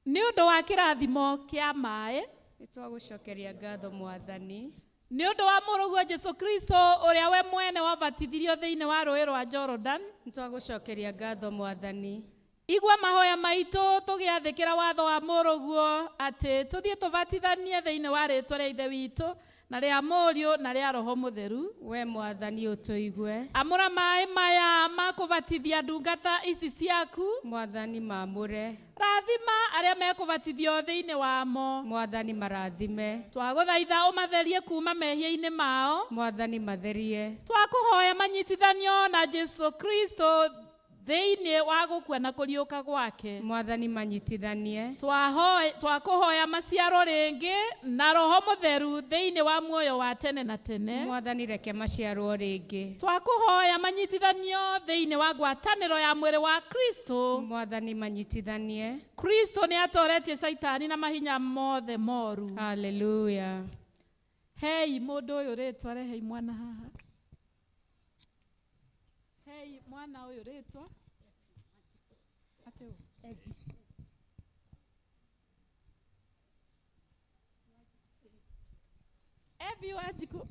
Nĩ ũndũ wa kĩrathimo kĩa maĩ. Nĩ twagũcokeria ngatho Mwathani. Nĩ ũndũ wa mũrũguo Jesu Kristo ũrĩa we mwene wabatithirio thĩinĩ wa rũĩ rwa Jordan. Nĩ twagũcokeria ngatho Mwathani. Igua mahoya maitũ tũgĩathĩkĩra watho wa mũrũguo atĩ tũthiĩ tũbatithanie thĩinĩ wa rĩtwa rĩa Ithe witũ na rĩa Mũriũ na rĩa Roho Mũtheru. We Mwathani ũtũigue. Amũra maĩ maya ma kũbatithia ndungata ici ciaku. Mwathani maamũre. Rathima arĩa mekũbatithio thĩinĩ wamo. Mwathani marathime. Twagũthaitha ũmatherie kuma mehia-inĩ mao. Mwathani matherie. Twakũhoya manyitithanio na Jesu Kristo thĩinĩ wa gũkua na kũriũka gwake. Mwathani manyitithanie. Twakũhoya maciaro rĩngĩ na Roho Mũtheru thĩinĩ wa muoyo wa tene na tene. Mwathani reke maciarwo rĩngĩ. Twakũhoya manyitithanio thĩinĩ wa ngwatanĩro ya mwĩrĩ wa Kristo. Mwathani manyitithanie. Kristo nĩ atoretie Caitani na mahinya mothe moru. Haleluya. Hei mũndũ ũyũ rĩtwa, rehei mwana haha. Hei mwana ũyũ rĩtwa. Atĩ ũ? Evi Wanjikũ.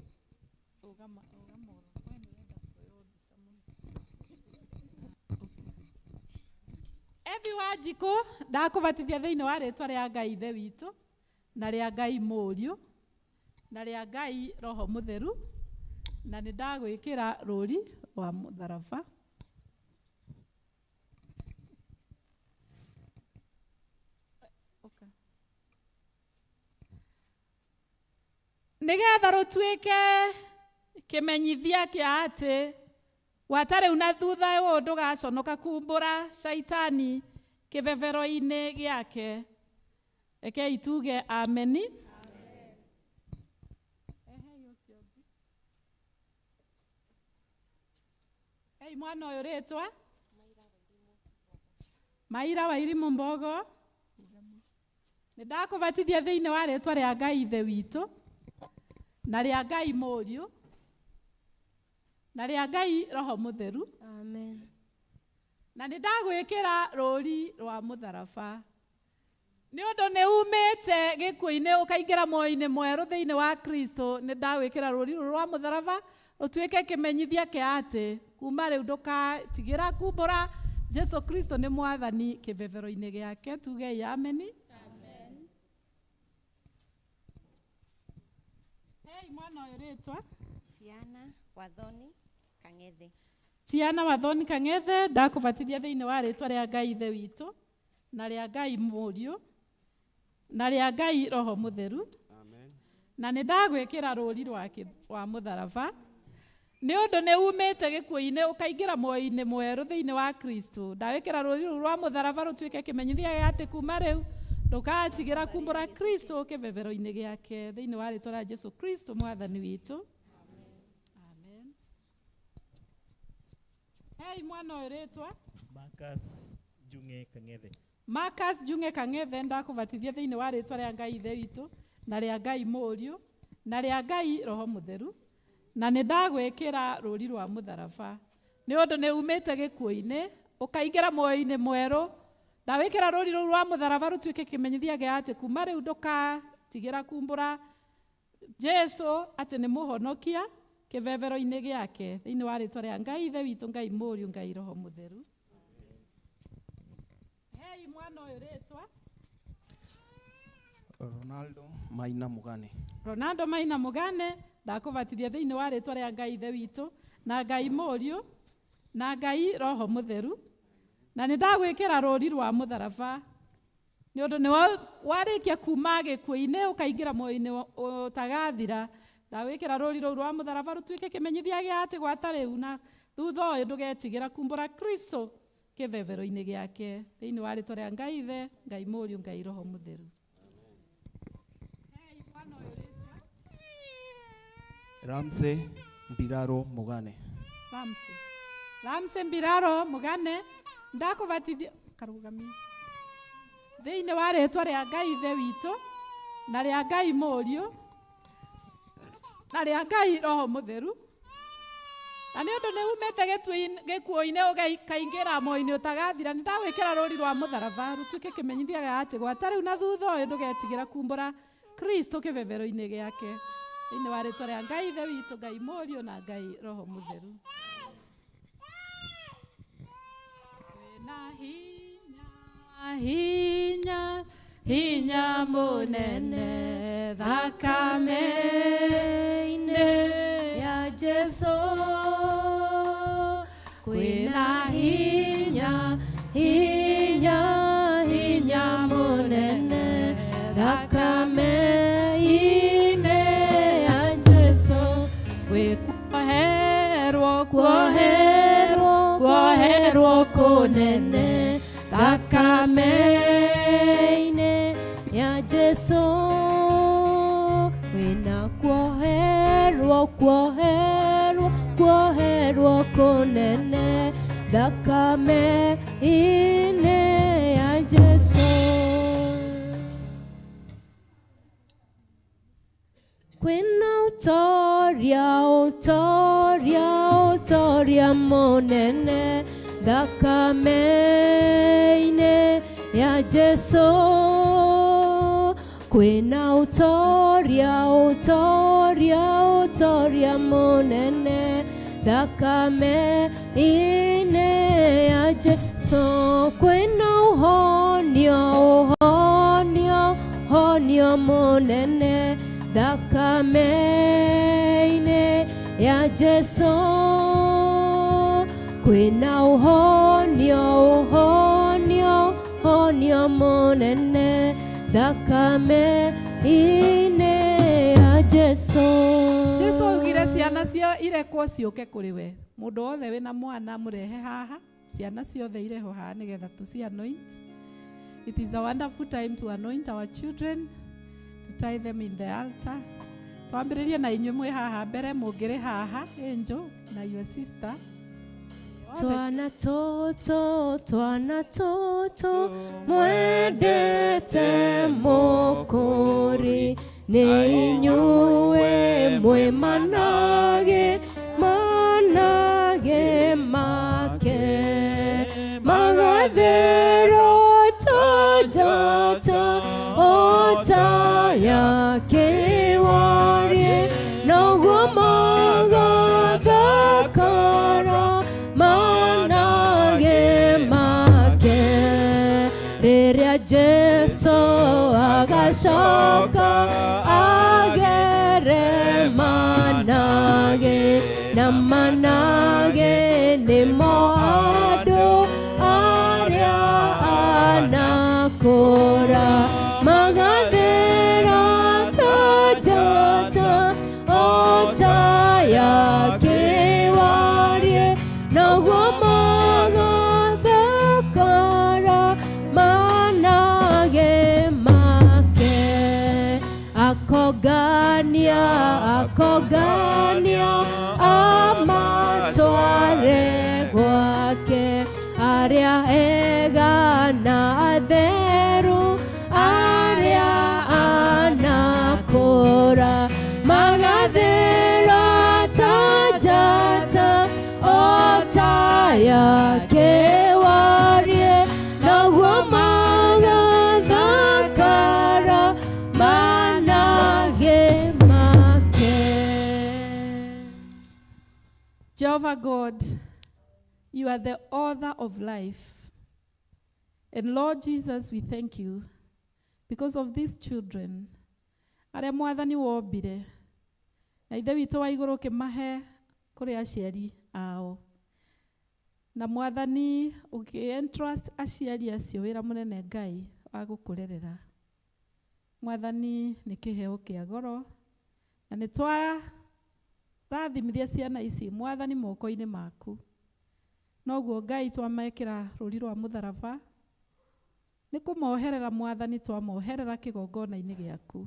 Rũgama, rũgama, we nĩ ũrenda kuoywo mbica mũno. Evi Wanjikũ, ndakũbatithia thĩinĩ wa rĩtwa rĩa Ngai Ithe witũ na rĩa Ngai Mũriũ na rĩa Ngai Roho Mũtheru, na nĩ ndagwĩkĩra rũri rwa mũtharaba. Ũka. Nĩgetha rũtuĩke kĩmenyithia kĩa atĩ gwata rĩu na thutha ũyũ ndũgaconoka kumbũra Caitani kĩbebero-inĩ gĩake. Rekei tuge ameni. Hei mwana ũyũ rĩtwa Maira Wairimu Mbogo. Nĩ ndakũbatithia thĩinĩ wa rĩtwa rĩa Ngai Ithe witũ na rĩa Ngai Mũriũ na rĩa Ngai Roho Mũtheru. Amen. Na nĩ ndagwĩkĩra rũri rwa mũtharaba. Nĩ ũndũ nĩ umĩte gĩkuũ-inĩ ũkaingĩra muoyo-inĩ mwerũ thĩinĩ wa Kristo, nĩ ndagwĩkĩra rũri rũrũ rwa mũtharaba rũtuĩke kĩmenyithia kĩa atĩ kuma rĩu ndũgatigĩra kumbũra Jesu Kristo nĩ Mwathani kĩbebero-inĩ gĩake. Tugei ameni. Hei mwana ũyũ rĩtwa Tiana Wathoni Kang'ethe. Tiana Wathoni Kang'ethe, ndakũbatithia thĩinĩ wa rĩtwa rĩa Ngai Ithe witũ na rĩa Ngai Mũriũ na rĩa Ngai Roho Mũtheru. Amen. Na nĩ ndagwĩkĩra rũri rwa mũtharaba nĩ ũndũ nĩ umĩte gĩkuũ-inĩ ũkaingĩra muoyo-inĩ mwerũ thĩinĩ wa Kristo. Ndagwĩkĩra rũri rũu rwa mũtharaba rũtuĩke kĩmenyithia gĩa atĩ kuma rĩu ndũgatigĩra kumbũra Kristo kĩbebero-inĩ gĩake thĩinĩ wa rĩtwa rĩa Jesu Kristo Mwathani witũ. Amen. Hei mwana ũyũ rĩtwa Marcus Junge Kang'ethe. Marcus Junge Kang'ethe, ndakũbatithia thĩinĩ wa rĩtwa rĩa Ngai Ithe witũ na rĩa Ngai Mũriũ na rĩa Ngai Roho Mũtheru, na nĩ ndagwĩkĩra rũri rwa mũtharaba nĩ ũndũ nĩ umĩte gĩkuũ-inĩ ũkaingĩra muoyo-inĩ mwerũ. Ndagwĩkĩra rũri rũu rwa mũtharaba rũtuĩke kĩmenyithia gĩa atĩ kuma rĩu ndũgatigĩra kumbũra Jesu atĩ nĩ mũhonokia kĩbebero-inĩ gĩake thĩinĩ wa rĩtwa rĩa Ngai Ithe witũ, Ngai Mũriũ, Ngai Roho Mũtheru. Hei mwana ũyũ rĩtwa Ronaldo Maina Mugane. Ronaldo Maina Mugane, ndakũbatithia thĩinĩ wa rĩtwa rĩa Ngai Ithe witũ na Ngai Mũriũ na Ngai Roho Mũtheru, na nĩ ndagwĩkĩra rũri rwa mũtharaba Nĩ ũndũ nĩ warĩkia kuma gĩkuũ-inĩ ũkaingĩra muoyo-inĩ ũtagathira. Ndagwĩkĩra rũri rũu rwa mũtharaba rũtuĩke kĩmenyithia gĩa atĩ gwata rĩu na thutha ũyũ ndũgetigĩra kumbũra Kristo kĩbebero-inĩ gĩake. Thĩinĩ wa rĩtwa rĩa Ngai Ithe, Ngai Mũriũ, Ngai Roho Mũtheru. Ramsey Mbiraro Mugane. Ramsey. Ramsey Mbiraro Mugane ndakũbatithia karugamie thĩinĩ wa rĩtwa rĩa Ngai Ithe witũ na rĩa Ngai Mũriũ na rĩa Ngai Roho Mũtheru. Na nĩ ũndũ nĩ umĩte gĩkuũ-inĩ ũkaingĩra muoyo-inĩ ũtagathira, nĩ ndagwĩkĩra rũri rwa mũtharaba rũtuĩke kĩmenyithia gĩa atĩ gwata rĩu na thutha ũyũ ndũgetigĩra kumbũra Kristo kĩbebero-inĩ gĩake. Thĩinĩ wa rĩtwa rĩa Ngai Ithe witũ, Ngai Mũriũ na Ngai Roho Mũtheru. Wĩna hinya, hinya, hinya mũnene thakame-inĩ ya Jesu. Kwĩna hinya, hinya, hinya mũnene thakame-inĩ ya Jesu. Gwĩkuoherwo, kuoherwo, kuoherwo kũnene thakame-inĩ ya Jesu. Kwĩna kuoherwo, kuoherwo, kuoherwo kũnene thakame-inĩ ya Jesu. Kwĩna ũtoria, ũtoria, ũtoria mũnene thakame-inĩ ya Jesu. Kwĩna ũtoria, ũtoria, ũtoria mũnene thakame-inĩ ya Jesu. Kwĩna ũhonio, ũhonio, ũhonio mũnene thakame-inĩ ya Jesu. Kwĩna ũhonio, ũhonio, ũhonio mũnene thakame-inĩ ya Jesu. Jesu augire ciana cio irekwo ciũke kũrĩ we. Mũndũ wothe wĩna mwana mũrehe haha, ciana ciothe irehwo haha nĩgetha tũci anoint. It is a wonderful time to anoint our children, to tie them in the altar. Twambĩrĩrie na inyuĩ mwĩ haha mbere, mũngĩrĩ haha, Angel na your sister. Twana tũtũ, twana tũtũ, mwendete Mũkũri, nĩ inyuĩ mwĩ manage, manage make, magathero ta njata, o ta ya kĩwarie, noguo magathakara manage make. Rĩrĩa Jesu agacoka agere manage, na manage nĩmo andũ arĩa anakũra, magathera ta njata, o ta ya kĩwarie, noguo magathakara manage make. Akogania, akogania, amatware gwake, arĩa ega na atheru, arĩa anakũra, magathera ta njata, o ta ya kĩwarie, noguo magathakara manage make. Jehovah God, you are the author of life. And Lord Jesus, we thank you because of these children. Arĩa Mwathani wombire, na Ithe witũ wa igũrũ ũkĩmahe kũrĩ aciari ao. Na Mwathani ũkĩ entrust aciari acio wĩra mũnene Ngai wa gũkũrerera. Mwathani nĩ kĩheo kĩa goro na nĩ twarathimithia ciana ici Mwathani moko-inĩ maku. Noguo Ngai twamekĩra rũri rwa mũtharaba nĩ kũmoherera Mwathani twamoherera kĩgongona-inĩ gĩaku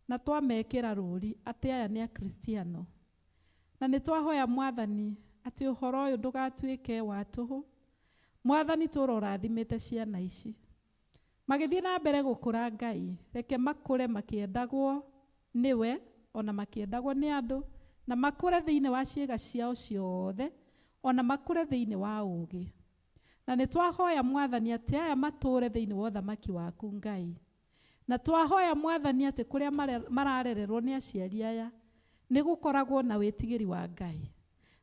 na twamekĩra rũri atĩ aya nĩ Akristiano. Na nĩ twahoya Mwathani atĩ ũhoro ũyũ ndũgatuĩke wa tũhũ. Mwathani tũra ũrathimĩte ciana ici magĩthiĩ na mbere gũkũra Ngai, reke makũre makĩendagwo nĩwe ona makĩendagwo nĩ andũ, na makũre thĩinĩ wa ciĩga ciao ciothe, ona makũre thĩinĩ wa ũũgĩ. Na nĩ twahoya Mwathani atĩ aya matũũre thĩinĩ wa ũthamaki waku Ngai. Na twahoya Mwathani atĩ kũrĩa mararererwo nĩ aciari aya nĩ gũkoragwo na wĩtigĩri wa Ngai.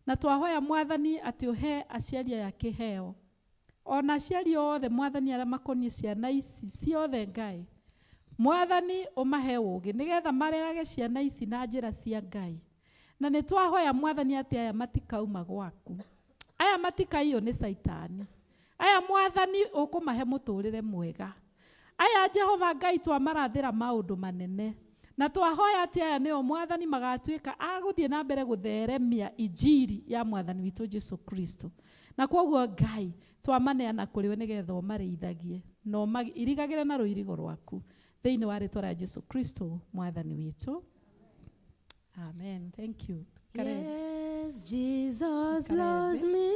Na twahoya Mwathani atĩ ũhe aciari aya kĩheo, ona aciari othe Mwathani arĩa makoniĩ ciana ici ciothe Ngai, Mwathani ũmahe ũũgĩ nĩgetha marerage ciana ici na njĩra cia Ngai. Na nĩ twahoya Mwathani atĩ aya matikauma gwaku, aya matikaiywo nĩ Caitani, aya Mwathani ũkũmahe mũtũrĩre mwega, aya Jehova Ngai twamarathĩra maũndũ manene, na twahoya atĩ aya nĩo Mwathani magatuĩka a gũthiĩ na mbere gũtheremia injiri ya Mwathani witũ Jesu Kristo. Na kwoguo Ngai twamaneana kũrĩ we nĩgetha ũmarĩithagie na ũmairigagĩre na rũirigo rwaku thĩinĩ wa rĩtwa rĩa Jesu Kristo Mwathani witũ. Amen. Thank you. Yes, Jesus loves me.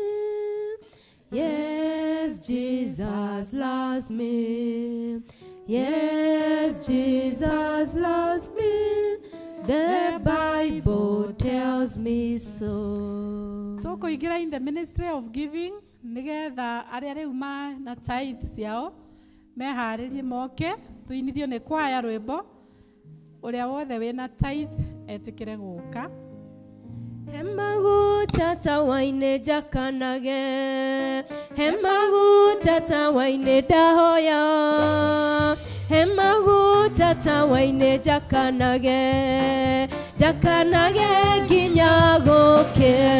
Yes, Jesus loves me. Yes, Jesus loves me. The Bible tells me so. Tũkũingĩra in the ministry of giving nĩgetha arĩa rĩu ma na tithe ciao meharĩrie moke tũinithio nĩ kwaya rwĩmbo, ũrĩa wothe wĩna tithe etĩkĩre gũka. He maguta tawa-inĩ njakanage, he maguta tawa-inĩ ndahoya, he maguta tawa-inĩ njakanage, njakanage nginya gũkĩe.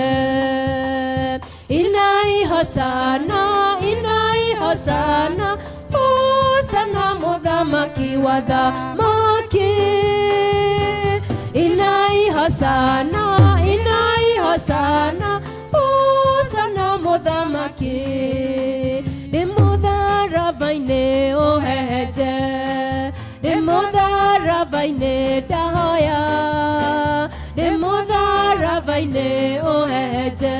Inai hosana, inai hosana, hosana mũthamaki wa thamaki. Inai hosana, inai hosana, hosana mũthamaki. Ndĩ mũtharaba-inĩ ũhehenje, ndĩ mũtharaba-inĩ ndahoya, ndĩ mũtharaba-inĩ ũhehenje,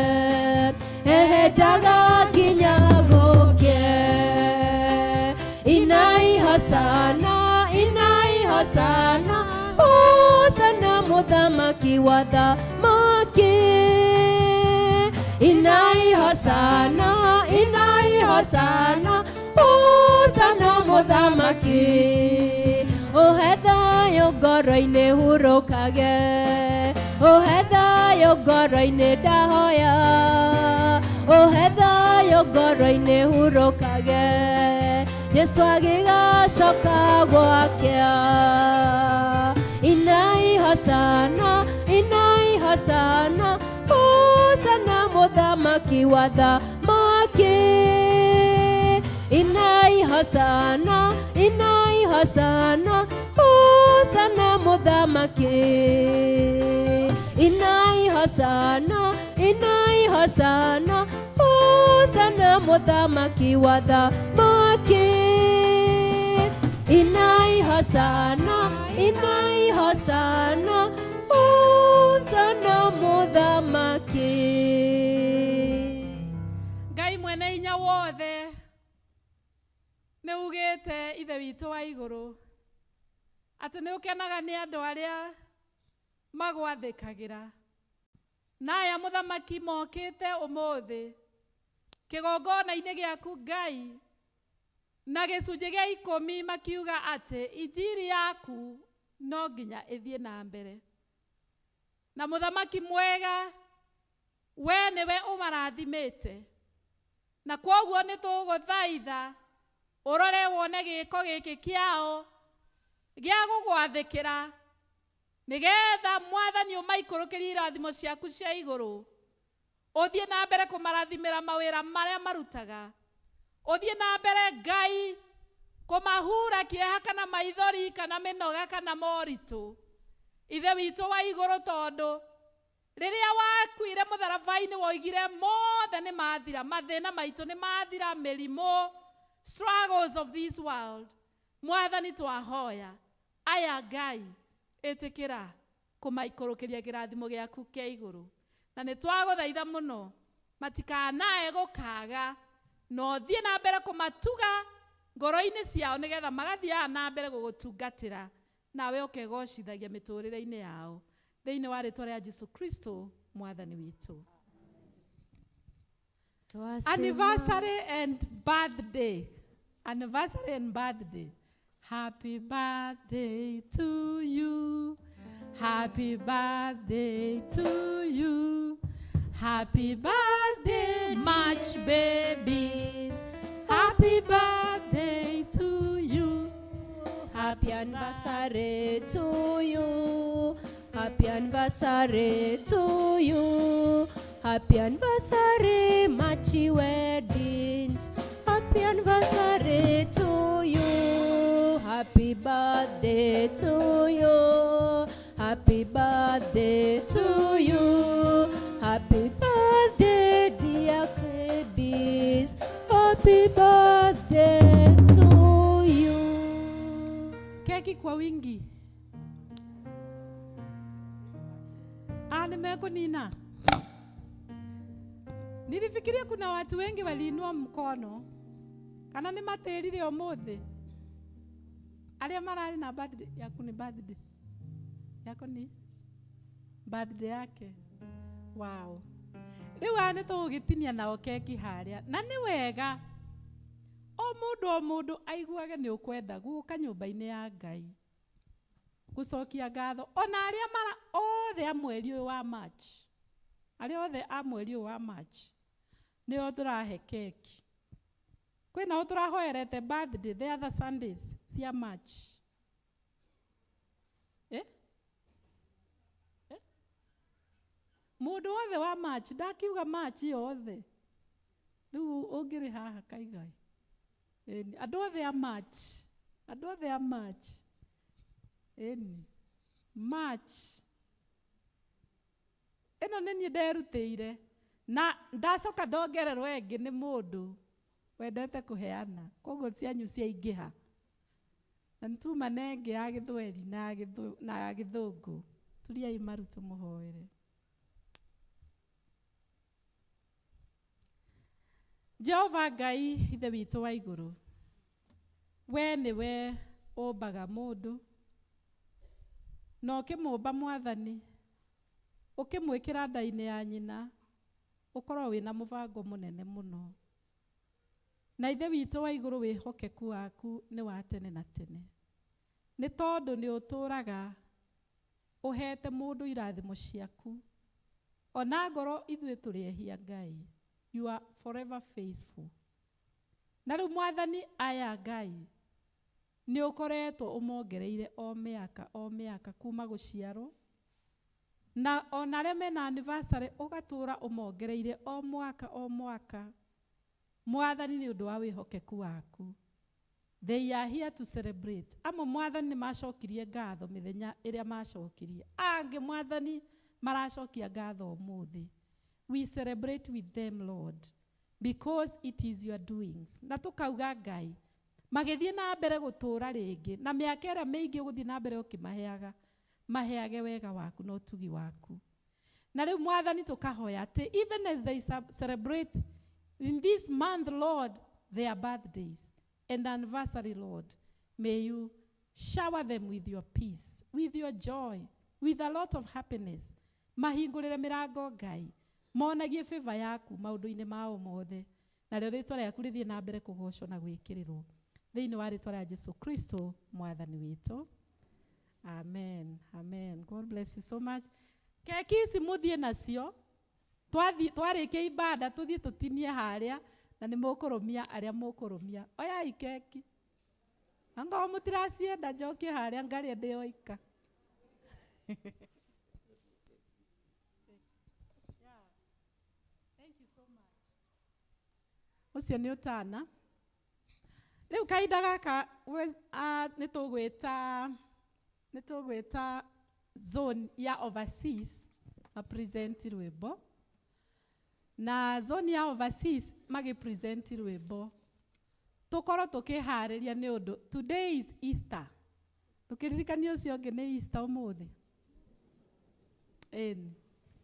hehenjaga nginya gũkĩe. Inai hosana, inai hosana, hosana mũthamaki wa thamaki. Inai hosana, inai hosana, hosana mũthamaki. Ũhe thayũ ngoro-inĩ hurũkage, ũhe thayũ ngoro-inĩ ndahoya, ũhe thayũ ngoro-inĩ hurũkage, Jesu agĩgacoka gwake. Inai hosana, inai hosana, hosana mũthamaki wa thamaki. Inai hosana, inai hosana, hosana mũthamaki. Inai hosana, inai hosana, hosana mũthamaki wa thamaki. Inai hosana, inai hosana, hosana mũthamaki. Ngai mwene hinya wothe nĩ ugĩte ithe witũ wa igũrũ atĩ nĩ ũkenaga nĩ andũ arĩa magwathĩkagĩra, na aya mũthamaki mokĩte ũmũthĩ kĩgongona-inĩ gĩaku Ngai na gĩcunjĩ gĩa ikũmi makiuga atĩ injiri yaku no nginya ĩthiĩ na mbere. Na mũthamaki mwega we nĩwe ũmarathimĩte, na kwoguo nĩ tũgũthaitha ũrore wone gĩko gĩkĩ kĩao gĩa gũgwathĩkĩra nĩgetha Mwathani ũmaikũrũkĩrie irathimo ciaku cia igũrũ, ũthiĩ na mbere kũmarathimĩra mawĩra marĩa marutaga, ũthiĩ na mbere Ngai Kũmahura kĩeha kana maithori kana mĩnoga kana moritũ. Ithe witũ wa igũrũ, tondũ rĩrĩa wakuire mũtharaba-inĩ woigire mothe nĩ mathira, mathĩna maitũ nĩ mathira, mĩrimũ, struggles of this world. Mwathani, twahoya aya Ngai, ĩtĩkĩra kũmaikũrũkĩria kĩrathimo gĩaku kĩa igũrũ, na nĩ twagũthaitha mũno matikanae gũkaga, na ũthiĩ na mbere kũmatuga ngoro-inĩ ciao, nĩgetha magathiaga na mbere gũgũtungatĩra, nawe ũkegocithagia mĩtũrĩre-inĩ yao, thĩinĩ wa rĩtwa rĩa Jesu Kristo Mwathani witũ. Anniversary and birthday, anniversary and birthday. Happy birthday to you, happy birthday to you, happy birthday, March babies, happy birthday to you. Happy anniversary to you. Happy anniversary to you. Happy anniversary, March weddings. Happy anniversary to you. Happy birthday to you. Happy birthday to you. Happy birthday, dear babies. Happy birthday to you. Keki kwa wingi. Ah, nimekũnina. Nilifikiria kuna watu wengi waliinua mkono, kana nĩ matĩrire ũmũthĩ arĩa mararĩ na birthday. Yaku nĩ birthday, yako ni birthday yake. Wow. Rĩu aya nĩ tũgũgĩtinia nao keki harĩa, na nĩ wega o mũndũ o mũndũ aiguage nĩ ũkwenda gũka nyũmba-inĩ ya Ngai gũcokia ngatho, ona arĩa mara othe a mweri ũyũ wa March, arĩa othe a mweri ũyũ wa March nĩo tũrahe keki. Kwĩnao tũrahoerete birthday the other Sundays cia March, eh? Eh? Mũndũ wothe wa March, ndakiuga March yothe, rĩu ũngĩrĩ haha kaigai. Ĩni, andũ othe a March, andũ othe a March, ĩni March ĩno nĩ niĩ nderutĩire na ndacoka ndongererwo ĩngĩ nĩ mũndũ wendete kũheana, koguo cianyu ciaingĩha, na nĩtuma na ĩngĩ ya gĩthweri na ya gĩthũngũ. Turiai maru tũmũhoere Jehova Ngai Ithe witũ wa igũrũ. We nĩwe ũmbaga mũndũ, na ũkĩmũmba, Mwathani, ũkĩmwĩkĩra nda-inĩ ya nyina, ũkorwo wĩna mũbango mũnene mũno. Na Ithe witũ wa igũrũ, wĩhokeku waku nĩ wa tene na tene, nĩ tondũ nĩ ũtũraga ũhete mũndũ irathimo ciaku ona ngoro ithuĩ tũrĩ ehia. Ngai, you are forever faithful. Na rĩu, Mwathani, aya Ngai nĩ ũkoretwo ũmongereire o mĩaka o mĩaka kuma gũciarwo, na ona arĩa mena anniversary ũgatũra ũmongereire o mwaka o mwaka. Mwathani, nĩ ũndũ wa wĩhokeku waku, they are here to celebrate. Amwe, Mwathani, nĩ macokirie ngatho mĩthenya ĩrĩa macokirie, angĩ, Mwathani, maracokia ngatho ũmũthĩ. We celebrate with them, Lord, because it is your doings. Na tũkauga, Ngai, magĩthiĩ na mbere gũtũũra rĩngĩ na mĩaka ĩrĩa mĩingĩ ũgũthiĩ na mbere ũkĩmaheaga, maheage wega waku na ũtugi waku. Na rĩu, Mwathani, tũkahoya atĩ even as they celebrate in this month, Lord, their birthdays and anniversary, Lord, may you shower them with your peace, with your joy, with a lot of happiness. Mahingũrĩre mĩrango, Ngai, monagie favor yaku maũndũ-inĩ mao mothe, narĩo rĩtwa rĩaku rĩthiĩ na mbere kũgocwo na gwĩkĩrĩrwo, thĩinĩ wa rĩtwa rĩa Jesu Kristo Mwathani witũ. Amen, amen. God bless you so much. Keki ici mũthiĩ nacio, twarĩkia ibada tũthiĩ tũtinie harĩa, na nĩ mũkũrũmia arĩa mũkũrũmia. Oyai keki, angorwo mũtiracienda, njokie harĩa ngarĩa ndĩ oika. Yeah. Thank you so much. Ũcio nĩ ũtana. Rĩu kahinda gaka nĩ tũgwĩta nĩ tũgwĩta zone ya overseas mapresent rwĩmbo na zone ya overseas magĩpresent rwĩmbo tũkorwo tũkĩharĩria nĩ ũndũ today is Easter. Ndũkĩririkanie ũcio ũngĩ nĩ Easter ũmũthĩ. Ĩni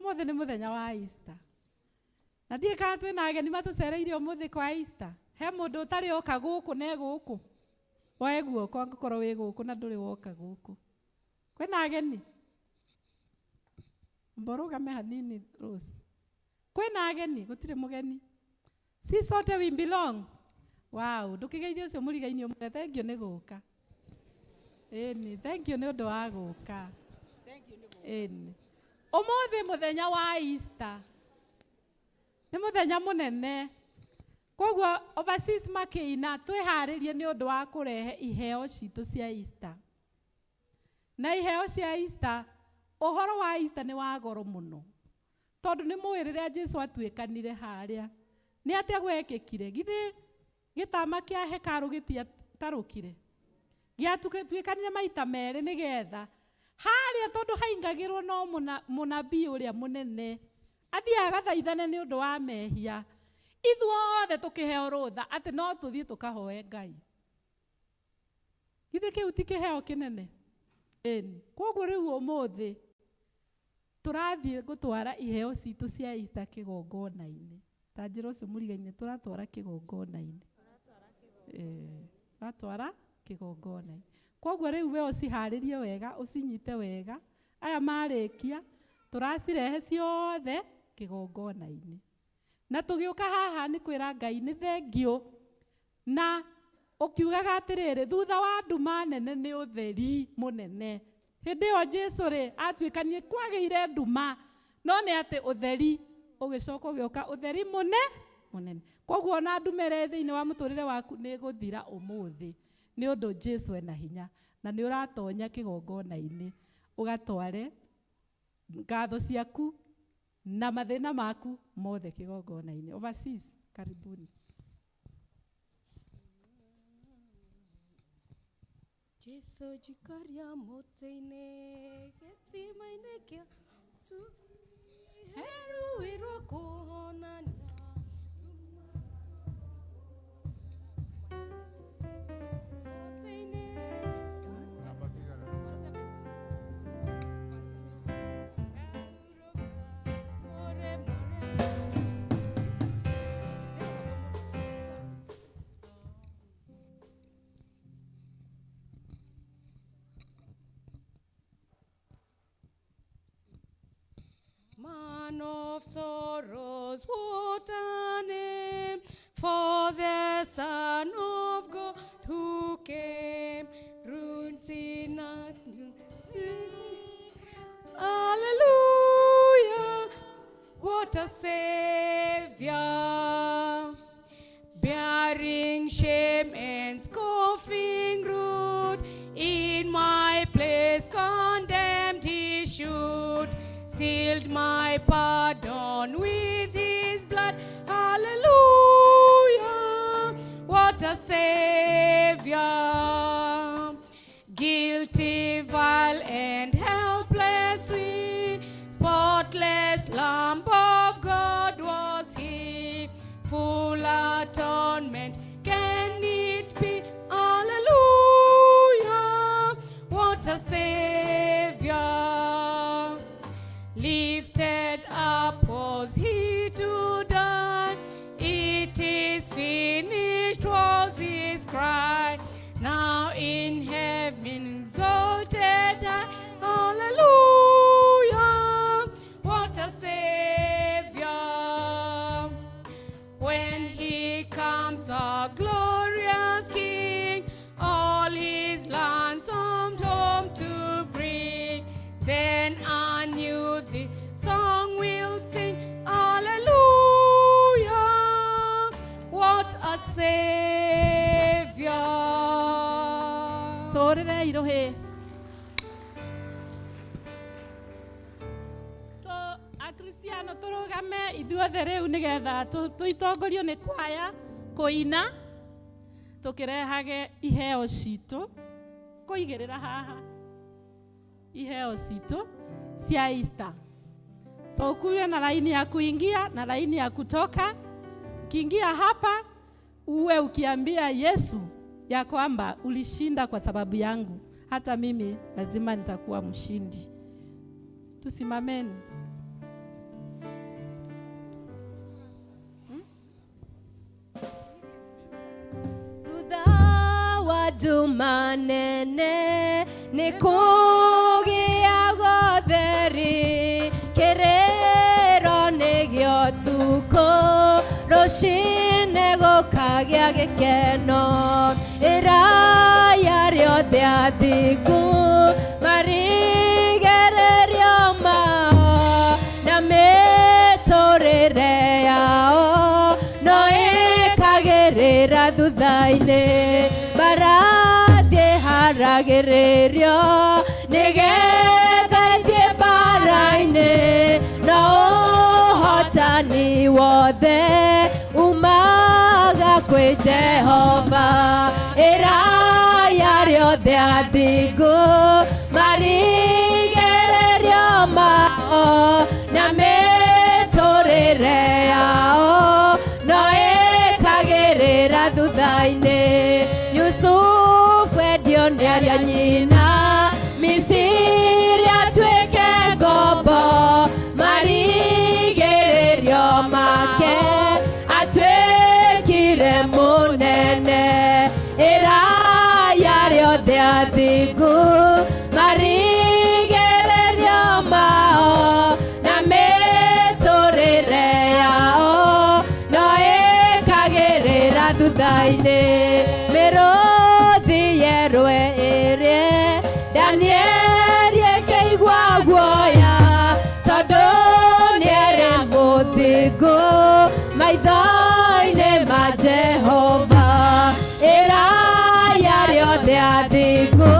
ũmũthĩ nĩ mũthenya wa Easter na ndiĩ kana twĩna ageni matũcereire ũmũthĩ kwa Easter. He mũndũ ũtarĩ oka gũkũ ne gũkũ woe guoko angĩkorwo wĩ gũkũ na ndũrĩ woka gũkũ. Kwĩna ageni? Mborũgame hanini Rose. Kwĩna ageni? Gũtirĩ mũgeni. Si sote we belong. Wow, ndũkĩgeithie ũcio mũrigaini ũmũre thank you nĩ gũka. Ĩni, thank you nĩ ũndũ wa gũka. Ĩni. Ũmũthĩ mũthenya wa Easter. Nĩ mũthenya mũnene. Koguo overseas makĩina twĩharĩrie nĩ ũndũ wa kũrehe iheo citũ cia Easter. Na iheo cia Easter, ũhoro wa Easter nĩ wa goro mũno. Tondũ nĩ mũĩ rĩrĩa Jesu atuĩkanire harĩa. Nĩ atĩa gwekĩkire? Githĩ gĩtama kĩa hekarũ gĩtiatarũkire? Gĩatuĩkanire maita merĩ nĩgetha harĩa tondũ haingagĩrwo no mũnabii ũrĩa mũnene athiĩ agathaithane nĩ ũndũ wa mehia. Ithuothe tũkĩheo rũtha atĩ no tũthiĩ tũkahoe Ngai. Githĩ kĩu ti kĩheo kĩnene? Ĩni. Koguo rĩu ũmũthĩ tũrathiĩ gũtwara iheo citũ cia Easter kĩgongona-inĩ. Ta njĩra ũcio mũrigaine tũratwara kĩgongona-inĩ. Tũratwara kĩgongona-inĩ. Koguo rĩu we ũciharĩrie wega, ũcinyite wega. Aya marĩkia tũracirehe ciothe kĩgongona-inĩ. Na tũgĩũka haha nĩ kwĩra Ngai nĩ thengiũ na ũkiugaga atĩrĩrĩ thutha wa nduma nene nĩ ũtheri mũnene. Hĩndĩ ĩyo Jesu rĩ atuĩkanie kwagĩire nduma no nĩ atĩ ũtheri ũgĩcoka ũgĩũka ũtheri mũnene. Koguo ona nduma ĩrĩa ĩ thĩinĩ wa mũtũrĩre waku nĩ ĩgũthira ũmũthĩ nĩ ũndũ Jesu ena hinya na nĩ ũratonya kĩgongona-inĩ ũgatware ngatho ciaku na mathĩna maku mothe kĩgongona-inĩ. Overseas, karibuni. Jesu njikaria mũtĩ-inĩ gĩthima-inĩ kĩa tu heruĩ rwa kũhonania mũtĩ-inĩ. More, more. Man of sorrows, what a name for the Son of God who came, rooting at. Hallelujah, what a Savior, bearing shame and scoffing rude, in my place condemned he should, sealed my pardon with his blood. Hallelujah, what a Savior. Guilty, vile, and helpless we, spotless Lamb of God was he. Full atonement can it be? Hallelujah, what a Savior. Lifted up was he to die. It is finished was his cry. Now in heaven exalted high. Hallelujah, what a Savior. When he comes, our glorious King, all his ransomed home to bring. Then anew the song we'll sing. Hallelujah, what a Savior. Tũrĩrei rũhĩ. So akristiano tũrũgame ithuothe rĩu nĩgetha tũitongorio nĩ kwaya kũina Tukirehage iheo citu kuigirira haha iheo citu cia Easter. So kuwe na laini ya kuingia na laini ya kutoka. Ukiingia hapa uwe ukiambia Yesu ya kwamba ulishinda kwa sababu yangu, hata mimi lazima nitakuwa mshindi. Tusimameni. Thutha wa njuma nene nĩ kũgĩaga ũtheri, kĩrĩro nĩgĩo ũtukũ, rũcinĩ gũkagĩa gĩkeno. Ĩraya rĩothe athingu marigererio mao, na mĩtũrĩre yao no ĩkagĩrĩra thutha-inĩ. Mbarathi ĩharagĩrĩrio nĩgetha ĩthiĩ mbara-inĩ, no ũhotani wothe umaga kwĩ Jehova. Ĩraya rĩothe athingu marigererio mao, na mĩtũrĩre yao no ĩkagĩrĩra thutha-inĩ. Yusufu endio nĩ arĩa nyina, Misiri atuĩke ngombo, marigĩrĩrio make atuĩkire mũnene. Ĩraya rĩothe athingu marigĩrĩrio mao, na mĩtũrĩre yao no ĩkagĩrĩra thutha-inĩ. Mĩrũthi yerwe ĩrĩe Danieli ĩkĩigua guoya, tondũ nĩarĩ mũthingu maitho-inĩ ma Jehova. Ĩraya rĩothe athingu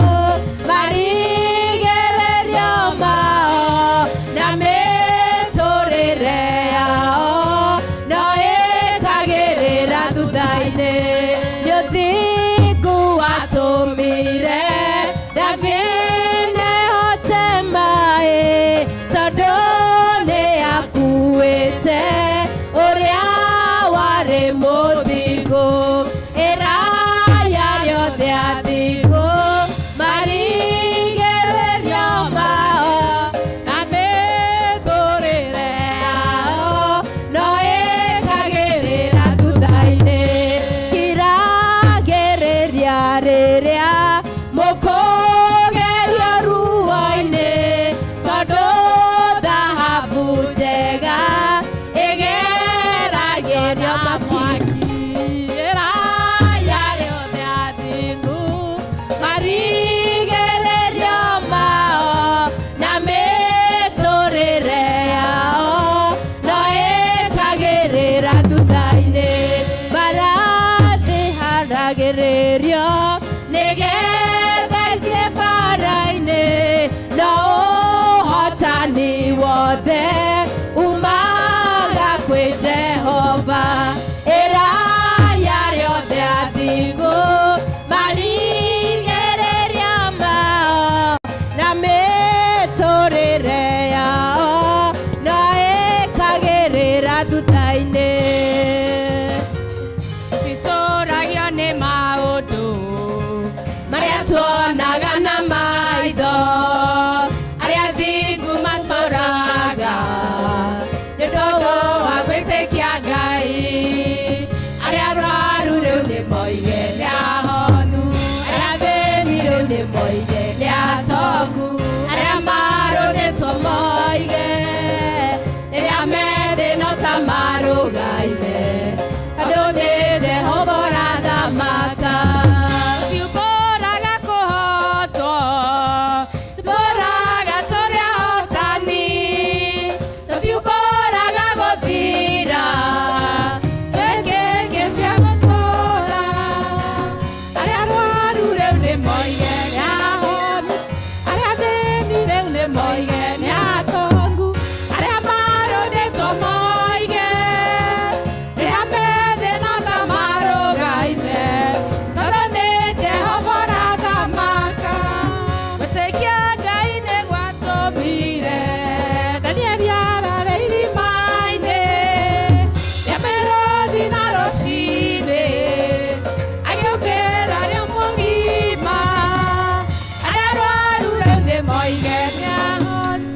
nĩ moige nĩ ahonu,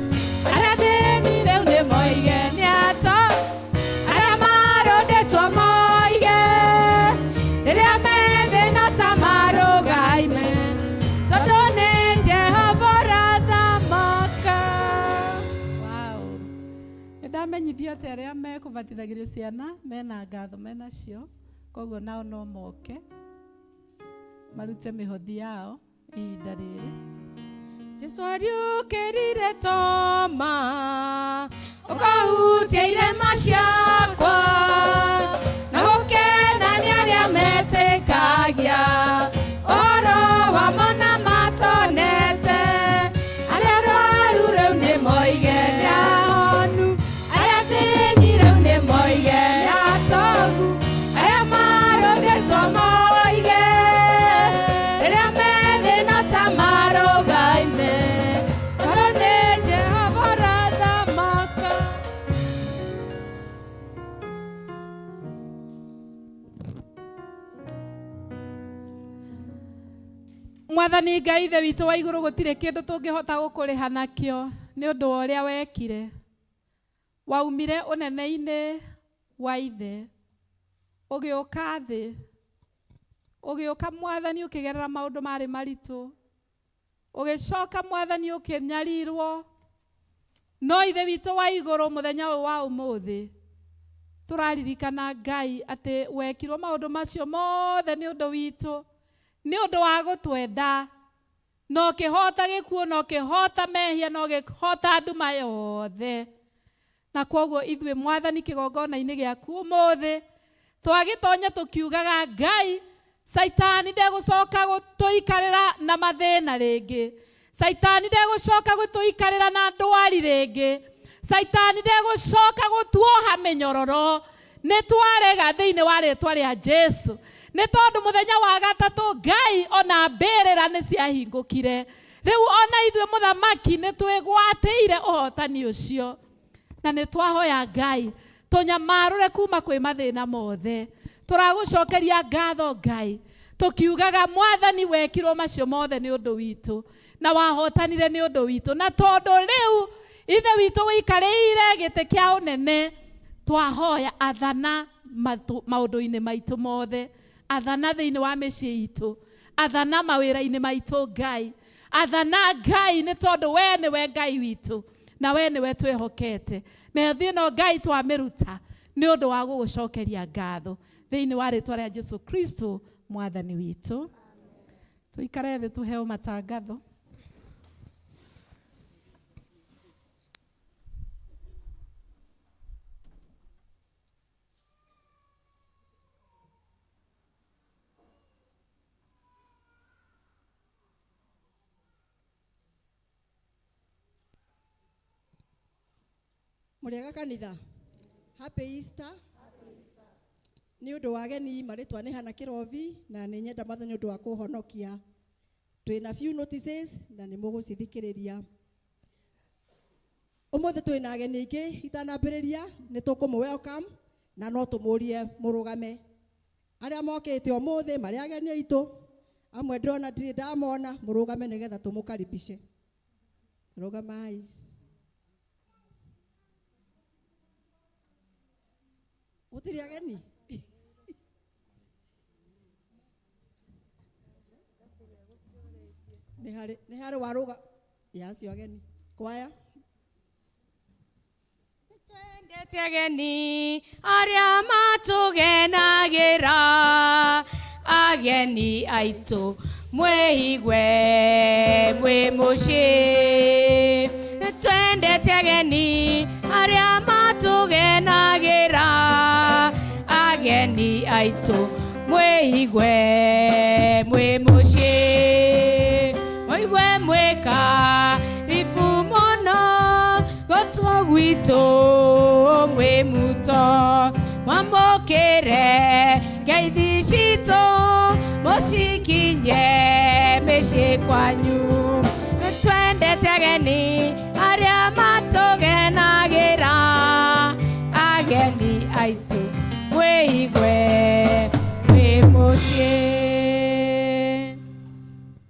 arĩa athĩni rĩu nĩ moige nĩ ato, arĩa marũndĩtwo moige rĩrĩa me thĩna ta marũgaime, tondũ nĩ Jehova ũrathamaka. Wow. Nĩ ndamenyithio atĩ arĩa mekũbatithagĩrio ciana mena ngatho menacio, koguo nao no moke marute mĩhothi yao ihinda rĩrĩ. Jesu ariũkĩrire Toma, ũkahutia irema ciakwa, na gũkena nĩ arĩa metĩkagia ũhoro wa mona matonete, arĩa arwaru rĩu nĩ moige nĩ ahonu, arĩa athĩni rĩu nĩ moige nĩ atongu, arĩa marũndĩtwo moige rĩrĩa me thĩna ta marũgaime, tondũ nĩ Jehova ũrathamaka. Mwathani Ngai ithe witũ wa igũrũ, gũtirĩ kĩndũ tũngĩhota gũkũrĩha nakĩo nĩ ũndũ wa ũrĩa wekire. Waumire ũnene-inĩ wa ithe, ũgĩũka thĩ, ũgĩũka Mwathani ũkĩgerera maũndũ marĩ maritũ, ũgĩcoka Mwathani ũkĩnyarirwo. No ithe witũ wa igũrũ, mũthenya ũyũ wa ũmũthĩ tũraririkana Ngai atĩ wekirwo maũndũ macio mothe nĩ ũndũ witũ, nĩ ũndũ wa gũtwenda, na ũkĩhota gĩkuũ, na ũkĩhota mehia, na ũkĩhota nduma yothe. Na kwoguo ithuĩ Mwathani kĩgongona-inĩ gĩaku ũmũthĩ twagĩtonya tũkiugaga Ngai, Caitani ndegũcoka gũtũikarĩra na mathĩna rĩngĩ, Caitani ndegũcoka gũtũikarĩra na ndwari rĩngĩ, Caitani ndegũcoka gũtuoha mĩnyororo. Nĩ twarega thĩinĩ wa rĩtwa rĩa Jesu, nĩ tondũ mũthenya wa gatatũ Ngai ona mbĩrĩra nĩ ciahingũkire. Rĩu ona ithuĩ mũthamaki nĩ twĩgwatĩire ũhotani ũcio, na nĩ twahoya Ngai tũnyamarũre kuma kwĩ mathĩna mothe. Tũragũcokeria ngatho Ngai, tũkiugaga Mwathani wekirwo macio mothe nĩ ũndũ witũ, na wahotanire nĩ ũndũ witũ, na tondũ rĩu ithe witũ wĩikarĩire gĩtĩ kĩa ũnene, twahoya athana maũndũ-inĩ maitũ mothe, athana thĩinĩ wa mĩciĩ itũ, athana mawĩra-inĩ maitũ Ngai, athana Ngai, nĩ tondũ we nĩwe Ngai witũ na we nĩwe twĩhokete. Mĩhothi ĩno Ngai twamĩruta nĩ ũndũ wa gũgũcokeria ngatho thĩinĩ wa rĩtwa rĩa Jesu Kristo Mwathani witũ. Tũikare thĩ tũheo matangatho. Mũrĩega kanitha. Happy Easter. Nĩ ũndũ wa ageni marĩtwa nĩ Hana Kĩrobi na nĩ nyenda Mwathani ũndũ wa kũhonokia. Twĩna few notices na nĩ mũgũcithikĩrĩria. Ũmũthĩ twĩna ageni aingĩ, itanambĩrĩria nĩ tũkũmũ welcome na no tũmũrie mũrũgame. Arĩa mokĩte ũmũthĩ marĩ ageni aitũ, amwe ndĩrona ndirĩ ndamona, mũrũgame nĩgetha tũmũkaribishe. Rũgamai. Gũtirĩ ageni? Nĩ harĩ nĩ harĩ warũga ya acio ageni. Kwaya. Twendete ageni arĩa matũgenagĩra, ageni aitũ mwĩigue mwĩ mũciĩ. Twendete ageni arĩa matũgenagĩra, ageni aitũ mwĩigue mwĩ mũciĩ. Mũigue mwĩka ribu mũno gũtwo gwitũ mwĩ muto, mwamũkĩre ngeithi citũ mũcikinye mĩciĩ kwanyu. Twendete ageni arĩa matũgenagĩra, ageni aitũ mwĩigue mwĩ mũciĩ.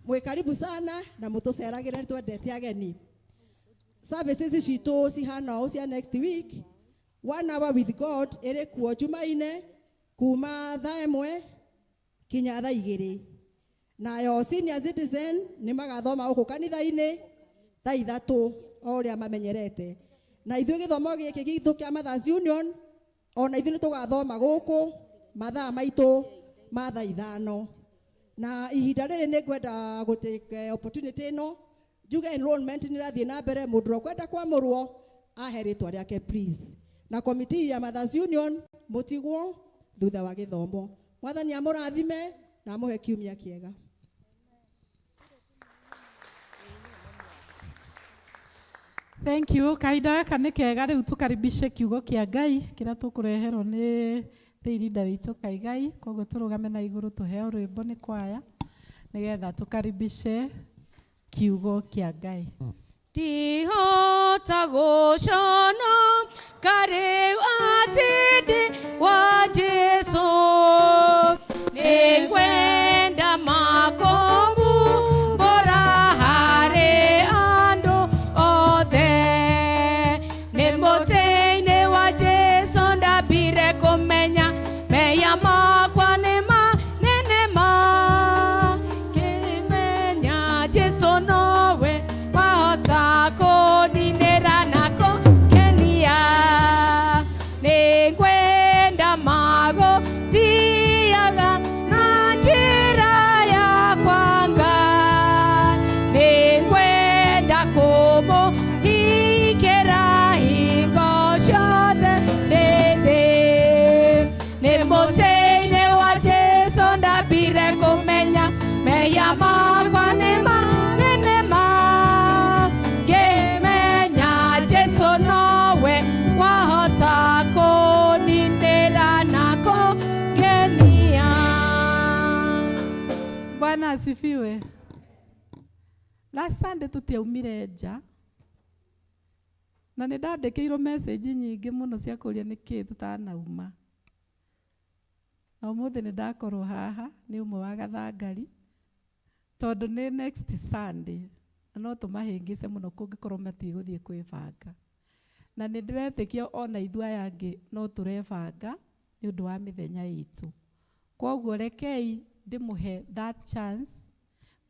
Mwĩ karibu sana Na mũtũceragĩre nĩ twendete ageni. Services citũ cihana ũũ cia next week. 1 hour with God ĩrĩ kuo Jumaine kuma thaa 1 kinya thaa 2. Nayo senior citizen nĩ magathoma gũkũ kanitha-inĩ thaa 3 o ũrĩa mamenyerete. Na ithuĩ gĩthomo gĩkĩ gitũ kĩa Mothers Union ona ithuĩ nĩ tũgathoma gũkũ mathaa maitũ ma thaa 5. Na ihinda rĩrĩ nĩ ngwenda gũtake opportunity ĩno njuge enrollment nĩ ĩrathiĩ na mbere, mũndũ ũrĩa ũkwenda kwamũrwo ahe rĩtwa rĩake please. Na committee ya Mothers Union mũtigwo thutha wa gĩthomo. Mwathani amũrathime na amũhe kiumia kĩega. Thank you. Kahinda gaka nĩ kega rĩu tũkaribishe kiugo kĩa Ngai kĩrĩa tũkũreherwo nĩ rĩirinda witũ Kaigai. Koguo tũrũgame na igũrũ tũheo rwĩmbo nĩ kwaya nĩgetha tũkaribishe kiugo kĩa Ngai. Ndihota gũcona karĩu atĩ ndĩ wa Jesũ, nĩngwenda makomu mbora harĩ andũ othe. Nĩ mũtĩ-inĩ wa Jesũ ndambire kũmenya mehia makwa nĩ manene ma, ngĩmenya Jesũ nowe wahota kũninĩra na kũngenia. Nĩngwenda magũthiaga na njĩra yakwa Ngai, nĩngwenda kũmũhingĩra hingo ciothe ndĩ. Nĩ mũtĩ-inĩ wa Jesũ ndambire kũmenya mehia makwa nĩ manene ma, ngĩmenya Jesũ nowe wahota kũninĩra na kũngenia. Bwana asifiwe. Last Sunday tũtiaumire nja na nĩ ndandĩkĩirwo message nyingĩ mũno cia kũria nĩkĩ tũtanauma. Na ũmũthĩ nĩ ndakorwo haha nĩ ũmwe wa gathangari tondũ nĩ next Sunday na no tũmahĩngĩce mũno kũngĩkorwo matigũthiĩ kwĩbanga. Na nĩ ndĩretĩkia ona ithuĩ aya angĩ no tũrebanga nĩ ũndũ wa mĩthenya itũ. Koguo rekei ndĩmũhe that chance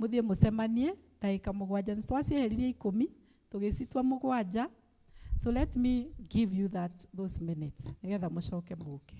mũthiĩ mũcemanie ndagĩka 7, nĩ twacieheririe 10 tũgĩcitua 7. So let me give you that those minutes nĩgetha mũcoke mũke.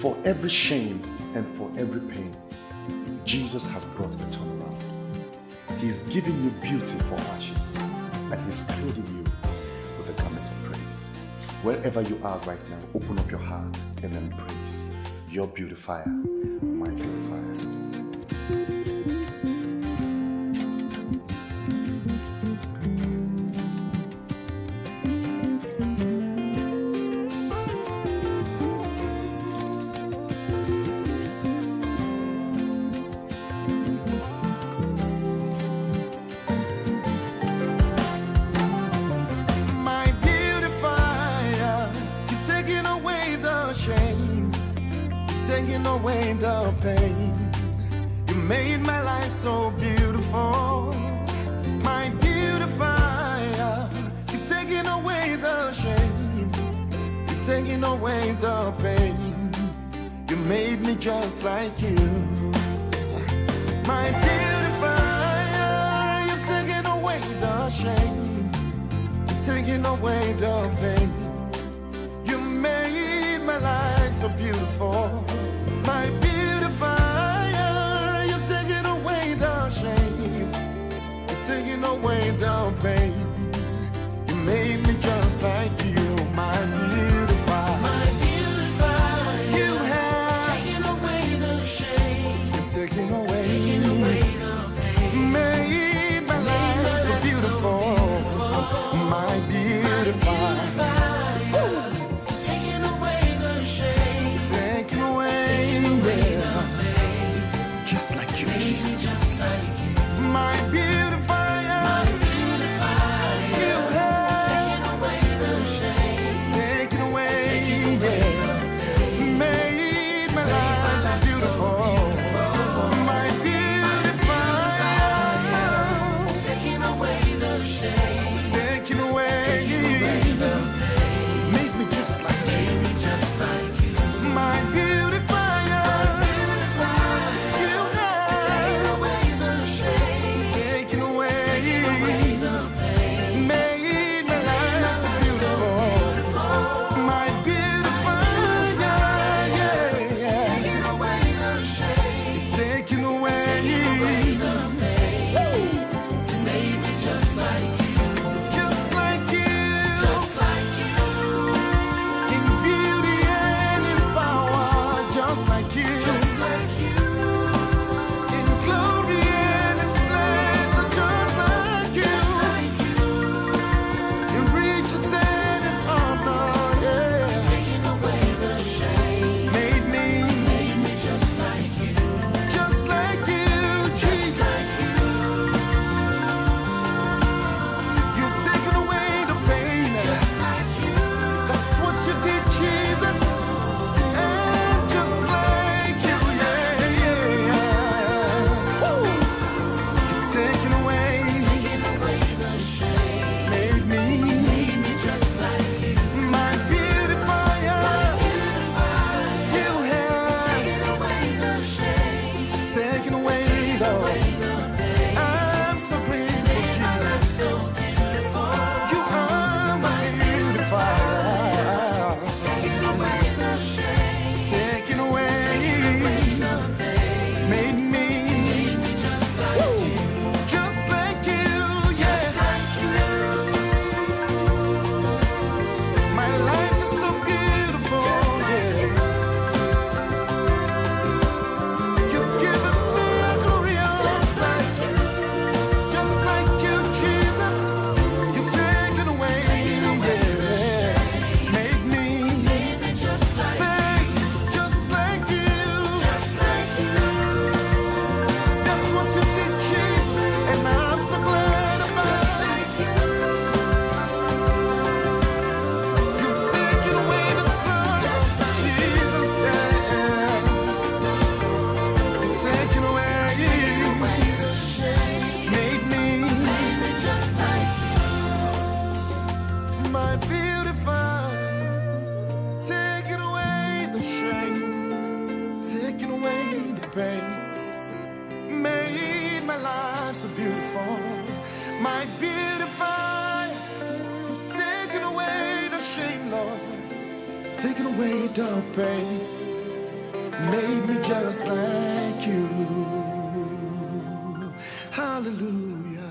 For every shame and for every pain, Jesus has brought a turnaround. He's giving you beauty for ashes, and he's clothing you with the garment of praise. Wherever you are right now, open up your heart and embrace your beautifier, my beautifier. My beautifier, you've taken away the shame, you've taken away the pain. You made my life so beautiful. My beautifier, you've taken away the shame, you've taken away the pain. You made me just like you. My beautifier, you've taken away the shame, you've taken away the pain. You made my life so beautiful. My beautifier, you've taken away the shame, you've taken away the pain. You made me just like Taken away the pain, made me just like you. Hallelujah.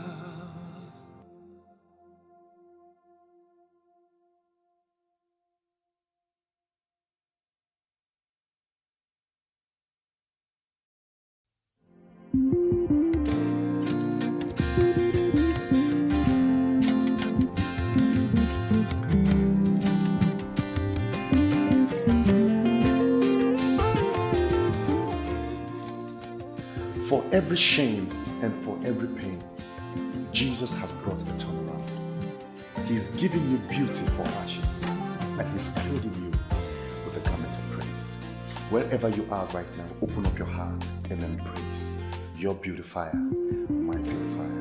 For every shame and for every pain, Jesus has brought a turnaround. He's giving you beauty for ashes, and He's clothing you with the garment of praise. Wherever you are right now, open up your heart and embrace your beautifier, my beautifier.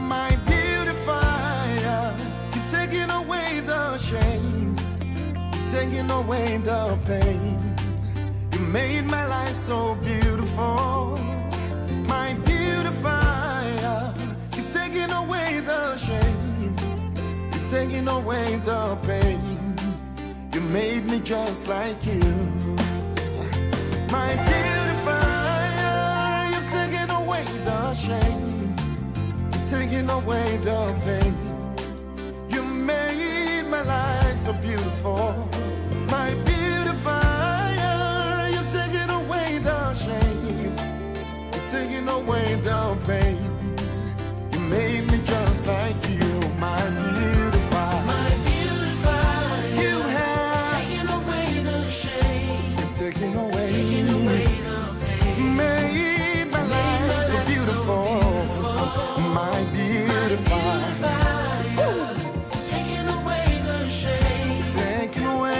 My beautifier, you've taken away the shame, you've taken away the pain. You made my life so beautiful. My beautifier, you've taken away the shame, you've taken away the pain. You made me just like you. My beautifier, you've taken away the shame. You've taken away the pain. You made my life so beautiful. My beautifier, you've taken away the shame. You've taken away the pain. You made me just like you, my beautifier. My beautifier, You have taken away the shame, you've taken away, taken away the pain. made my life so beautiful. My beautifier. Beautifier, taking away the shame, Taking away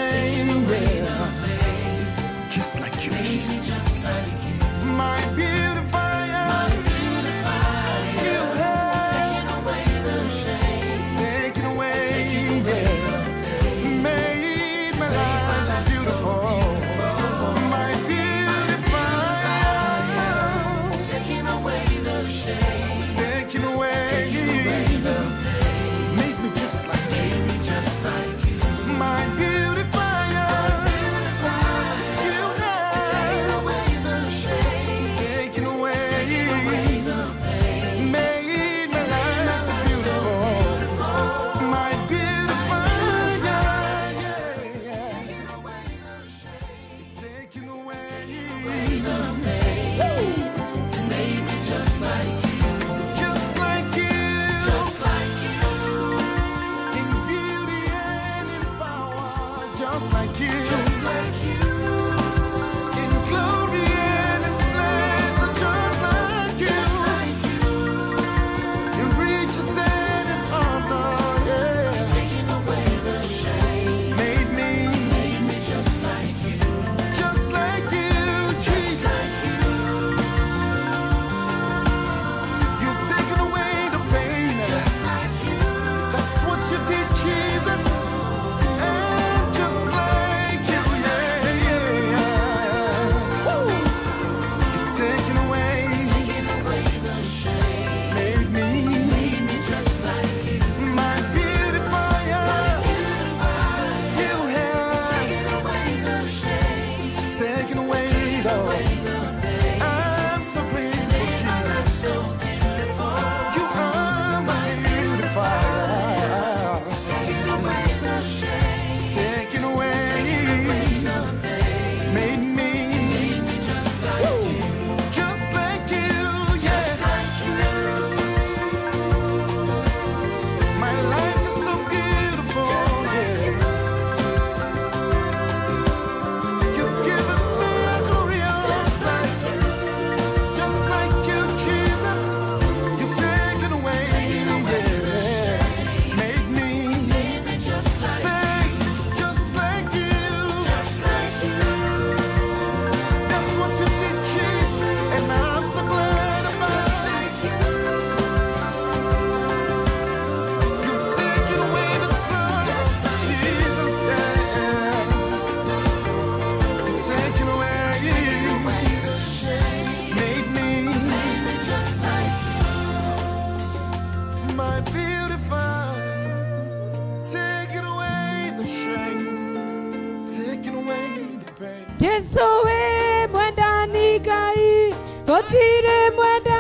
Gũtirĩ mwenda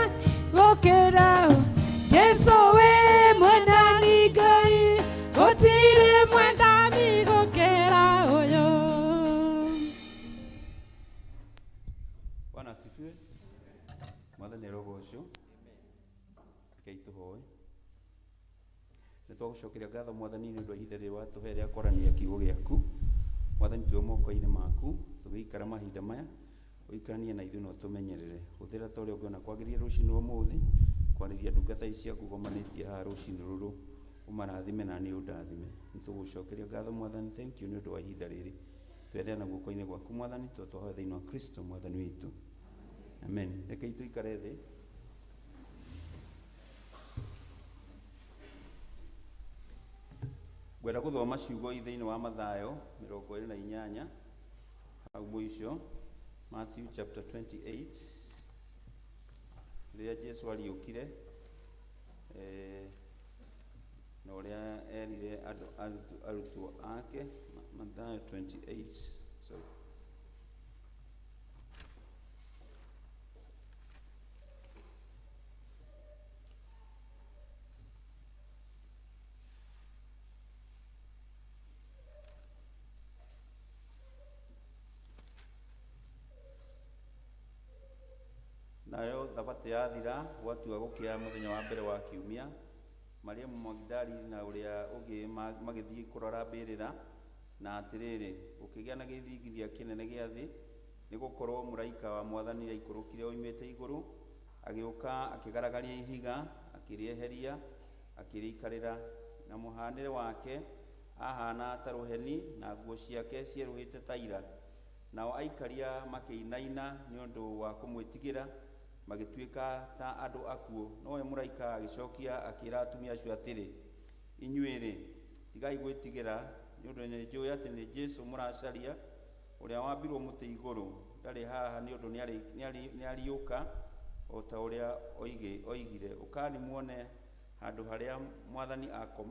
gũkĩra Jesu wĩ mwendani Ngai. Gũtirĩ mwendani gũkĩra ũyũ. Bwana asifiwe. Mwathani arogocwo. Rekei tũhoe. Nĩ twagũcokeria ngatho Mwathani nĩ ũndũ wa ihinda rĩrĩ watũhe rĩa kwarania kiugo gĩaku. Mwathani twĩ moko-inĩ maku tũgĩikara mahinda maya ũikaranie na ithuĩ na ũtũmenyerere. Hũthĩra ta ũrĩa ũngĩona kwagĩrĩire rũcinĩ rwa ũmũthĩ kwarĩria ndungata ici ciaku ũgomanĩtie haha rũcinĩ rũrũ ũmarathime na niĩ ũndathime. Nĩ tũgũcokeria ngatho Mwathani, thank you nĩ ũndũ wa ihinda rĩrĩ. Tweneana guoko-inĩ gwaku Mwathani, tondũ twahoya thĩinĩ wa Kristo Mwathani witũ. Amen. Rekei tũikare thĩ. Ngwenda gũthoma ciugo i thĩinĩ wa Mathayo 28 hau mũico, Matthew chapter 28, rĩrĩa Jesu ariũkire na ũrĩa erire andũ arutwo ake, Mathayo 28, sorry. Nayo thabatũ yathira, gwatua gũkĩa mũthenya wa mbere wa kiumia, Mariamu Magidali na ũrĩa ũngĩ magĩthiĩ kũrora mbĩrĩra, na atĩrĩrĩ, gũkĩgĩa na gĩthingithia kĩnene gĩa thĩ, nĩ gũkorwo mũraika wa Mwathani aikũrũkire oimĩte igũrũ, agĩũka akĩgaragaria ihiga, akĩrĩeheria, akĩrĩikarĩra. Na mũhanĩre wake ahana ta rũheni, na nguo ciake cierũhĩte ta ira. Nao aikaria makĩinaina nĩ ũndũ wa kũmwĩtigĩra, magĩtuĩka ta andũ akuũ. Nowe mũraika agĩcokia akĩra atumia acio atĩrĩ, inyuĩ-rĩ, tigai gwĩtigĩra, nĩ ũndũ nĩnjũĩ atĩ nĩ Jesũ mũracaria, ũrĩa wambirwo mũtĩ igũrũ. Ndarĩ haha nĩ ũndũ nĩariũka, o ta ũrĩa oigire. Ũkani muone handũ harĩa Mwathani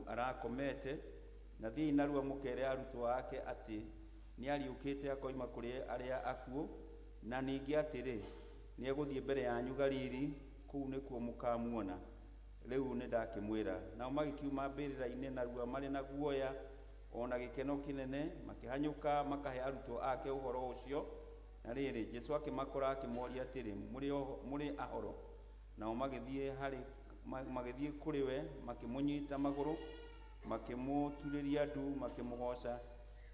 arakomete, na thiĩi narua mũkere arutwo ake atĩ nĩariũkĩte akoima kũrĩ arĩa akuũ, na ningĩ atĩrĩ, nĩegũthiĩ mbere yanyu Galili, kũu nĩkuo mũkamuona. Rĩu nĩndakĩmwĩra. Nao magĩkiuma mbĩrĩra-inĩ narua marĩ na guoya o na gĩkeno kĩnene, makĩhanyũka makahe arutwo ake ũhoro ũcio. Na rĩrĩ, Jesũ akĩmakora akĩmoria atĩrĩ, mũrĩ ahoro? Nao magĩthiĩ kũrĩ we, makĩmũnyita magũrũ, makĩmũturĩria ndu, makĩmũgooca.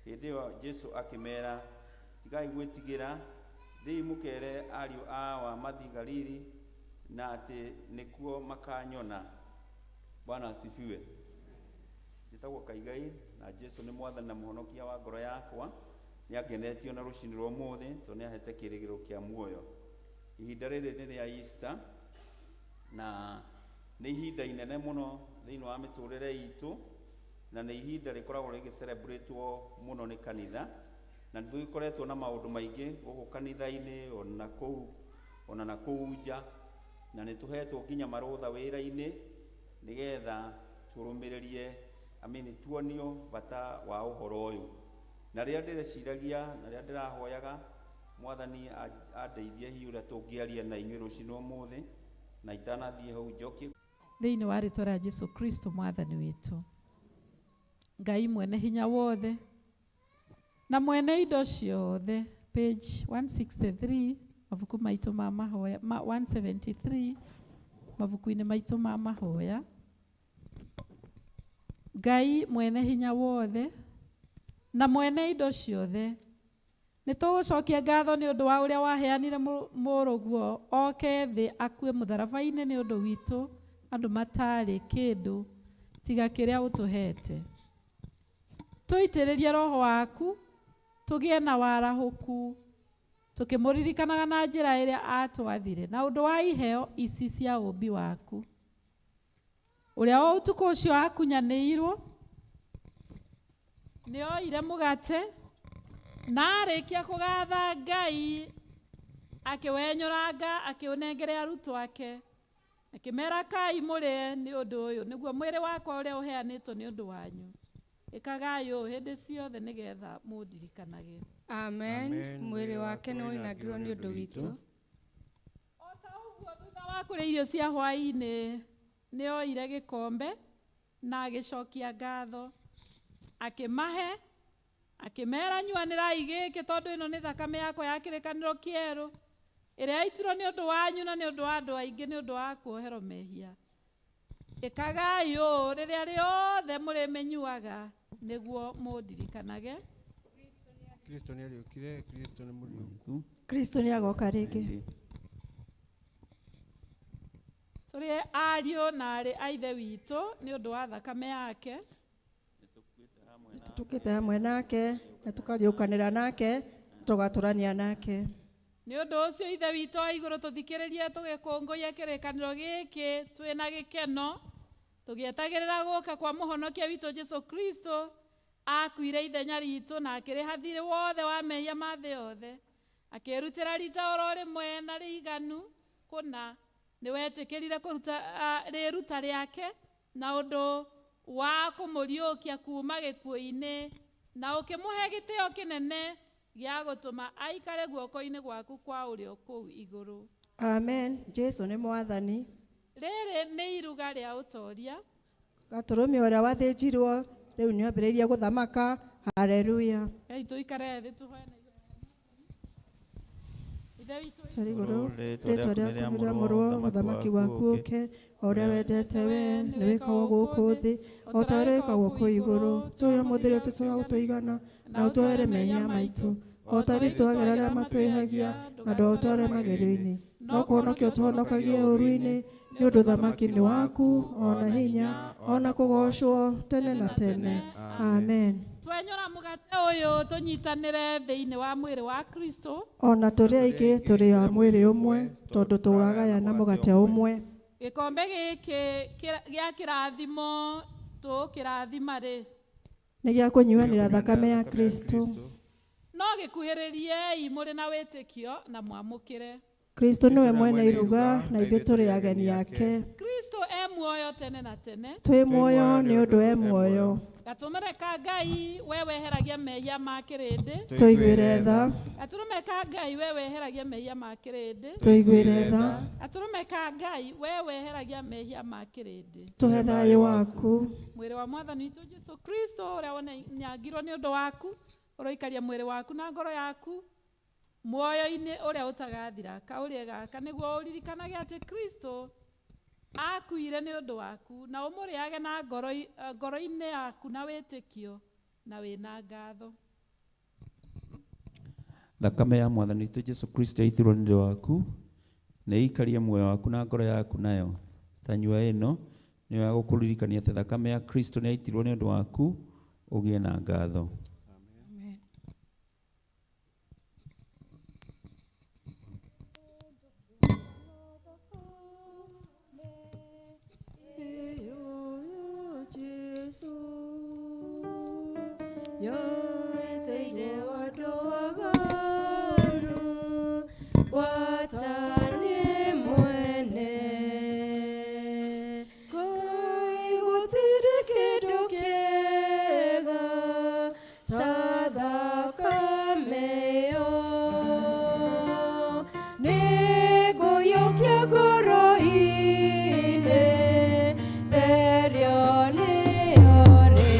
Hĩndĩ ĩyo Jesũ akĩmeera, tigai gwĩtigĩra, thiĩi mũkere ariũ a Awa mathiĩ Galili, na atĩ nĩkuo makanyona. Bwana asifiwe. Njĩtagwo Kaigai, na Jesũ nĩ Mwathani na Mũhonokia wa ngoro yakwa. Nĩangenetio na rũcinĩ rwa ũmũthĩ, tondũ nĩahete kĩĩrĩgĩrĩro kĩa muoyo. Ihinda rĩrĩ nĩ rĩa Easter, na nĩ ihinda inene mũno thĩinĩ wa mĩtũrĩre itũ, na nĩ ihinda rĩkoragwo rĩgĩcelebrate-wo mũno nĩ kanitha, na nĩ tũgĩkoretwo na maũndũ maingĩ gũkũ kanitha-inĩ, ona na kũu nja, na nĩ tũhetwo nginya marũtha wĩra-inĩ, nĩgetha tũrũmĩrĩrie, I mean, tuonio bata wa ũhoro ũyũ. Na rĩrĩa ndĩreciragia, na rĩrĩa ndĩrahoyaga, Mwathani andeithie hihi ũrĩa tũngĩaria na inyuĩ rũcinĩ ũmũthĩ, na itanathiĩ hau njokie. Thĩinĩ wa rĩtwa rĩa Jesu Kristo Mwathani witũ. Ngai mwene hinya wothe na mwene indo ciothe, page 163 mabuku maitũ ma mahoya, ma 173 mabuku-inĩ maitũ ma mahoya. Ngai mwene hinya wothe na mwene indo ciothe, nĩ tũgũcokia ngatho nĩ ũndũ wa ũrĩa waheanire mũrũguo oke thĩ akue mũtharaba-inĩ nĩ ũndũ witũ andũ matarĩ kĩndũ tiga kĩrĩa ũtũhete. Tũitĩrĩrie roho waku tũgĩe na warahũku tũkĩmũririkanaga na njĩra ĩrĩa atwathire na ũndũ wa iheo ici cia ũmbi waku. Ũrĩa o ũtukũ ũcio akunyanĩirwo nĩ oire mũgate na arĩkia kũgatha Ngai akĩwenyũranga akĩũnengere arutwo ake akĩmera kai mũrĩe nĩ ũndũ ũyũ nĩguo mwĩrĩ wakwa ũrĩa ũheanĩtwo nĩ ũndũ wanyu. Ĩkagai ũũ hĩndĩ ciothe nĩgetha mũndirikanage. Amen. Mwĩrĩ wake nĩ woinangirwo nĩ ũndũ witũ. O ta Thutha wa kũrĩa irio cia hwaĩ-inĩ nĩ oire gĩkombe na agĩcokia ngatho, akĩmahe, akĩmera, nyuanĩrai gĩkĩ, tondũ ĩno nĩ thakame yakwa ya kĩrĩkanĩro kĩerũ, ĩrĩa yaitirwo nĩ ũndũ wanyu na nĩ ũndũ wa andũ aingĩ nĩ ũndũ wa kuoherwo mehia. Ĩkagai ũũ rĩrĩa rĩothe mũrĩmĩnyuaga nĩguo mũndirikanage. Kristo nĩ ariũkire, Kristo nĩ mũriũku. Kristo nĩ agoka rĩngĩ. Tũrĩ ariũ na aarĩ a Ithe witũ nĩ ũndũ wa thakame yake. Tũtũkĩte hamwe nake na tũkariũkanĩra nake, tũgatũrania nake. Nĩ ũndũ ũcio, Ithe witũ wa igũrũ, tũthikĩrĩrie tũgĩkũngũiya kĩrĩkanĩro gĩkĩ twĩna gĩkeno, tũgĩetagĩrĩra gũka kwa mũhonokia witũ Jesu Kristo. Akuire ithenya ritũ na akĩrĩha thirĩ wothe wa mehia ma thĩ yothe, akĩrutĩra rita oro rĩmwe na rĩiganu kũna. Nĩ wetĩkĩrire kũruta rĩruta rĩake na ũndũ wa kũmũriũkia kuma gĩkuũ-inĩ, na ũkĩmũhe gĩtĩo kĩnene gĩa gũtũma aikare guoko-inĩ gwaku kwa ũrĩo kũu igũrũ. Amen. Jesu nĩ mwathani. Rĩrĩ nĩ iruga rĩa ũtoria. Gatũrũme ũrĩa wathĩnjirwo rĩu nĩ ambĩrĩirie gũthamaka. Haleluya. Ei, tũikare thĩ tũhoe na Ithe witũ. Tũrĩ igũrũ, rĩĩtwa rĩaku nĩrĩamũrwo, ũthamaki waku ũke, o ũrĩa wendete we nĩ wĩkagwo gũkũ thĩ o ta ũrĩa wĩkagwo kũu igũrũ. Tũhe ũmũthĩ ũrĩa ũtũcoka gũtũigana, na ũtwohere mehia maitũ o ta ũrĩa ithuagĩra arĩa matwĩhagia, na ndũgatware magerio-inĩ, no kũhonokia ũtũhonokagie ũũru-inĩ, nĩ ũndũ ũthamaki nĩ waku, o na hinya, o na kũgoocwo tene na tene. Amen. Twenyũra mũgate ũyũ tũnyitanĩre thĩinĩ wa mwĩrĩ wa Kristo. O na tũrĩ aingĩ tũrĩ a mwĩrĩ ũmwe, tondũ tũragayana mũgate ũmwe. Gĩkombe gĩkĩ gĩa kĩrathimo tũkĩrathima rĩ, nĩ gĩa kũnyuanĩra thakame ya Kristo. No gĩkuhĩrĩriei mũrĩ na wĩtĩkio na mwamũkĩre. Kristo nĩwe mwene iruga, na ithuĩ tũrĩ ageni ake. Kristo e muoyo tene na tene. Twĩ muoyo nĩ ũndũ e muoyo. Gatũrũme ka Ngai, we weheragia mehia ma kĩrĩndĩ. Tũiguĩre tha. Gatũrũme ka Ngai, we weheragia mehia ma kĩrĩndĩ. Tũiguĩre tha. Gatũrũme ka Ngai, we weheragia mehia ma kĩrĩndĩ. Tũhe thayũ waku. Mwĩrĩ wa mwathani witũ Jesu Kristo ũrĩa wonanyagirwo nĩ ũndũ waku, ũroikaria mwĩrĩ waku na ngoro yaku muoyo-inĩ ũrĩa ũtagathira. Kaũrĩe gaka nĩguo ũririkanage atĩ Kristo akuire nĩ ũndũ waku, na ũmũrĩage na ngoro-inĩ yaku na wĩtĩkio na wĩna ngatho. Thakame ya mwathani witũ Jesu Kristo yaitirwo nĩ ũndũ waku nĩ ĩikarie muoyo waku na ngoro yaku nayo. Tanyua ĩno nĩyo ya gũkũririkania atĩ thakame ya Kristo nĩ yaitirwo nĩ ũndũ waku, ũgĩe na ngatho. Jesu yoeteire andũ aganu watani mwene. Ngai gũtirĩ kĩndũ kĩega ta thakame ĩyo, nĩngũiyũkia ngoro-inĩ therio nĩyo rĩ.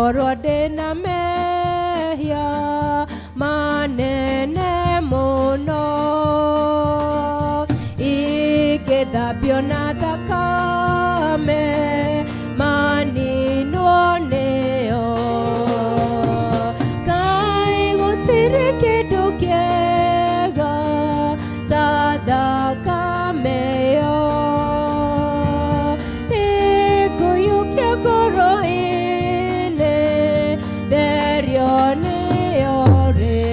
Ndanakorwo ndĩna mehia manene mũno, ingĩthambio na thakame maninwo nĩyo. Kaĩ gũtirĩ kĩndũ kĩega ta thakame ĩyo, nĩngũiyũkia ngoro-inĩ therio nĩyo rĩ.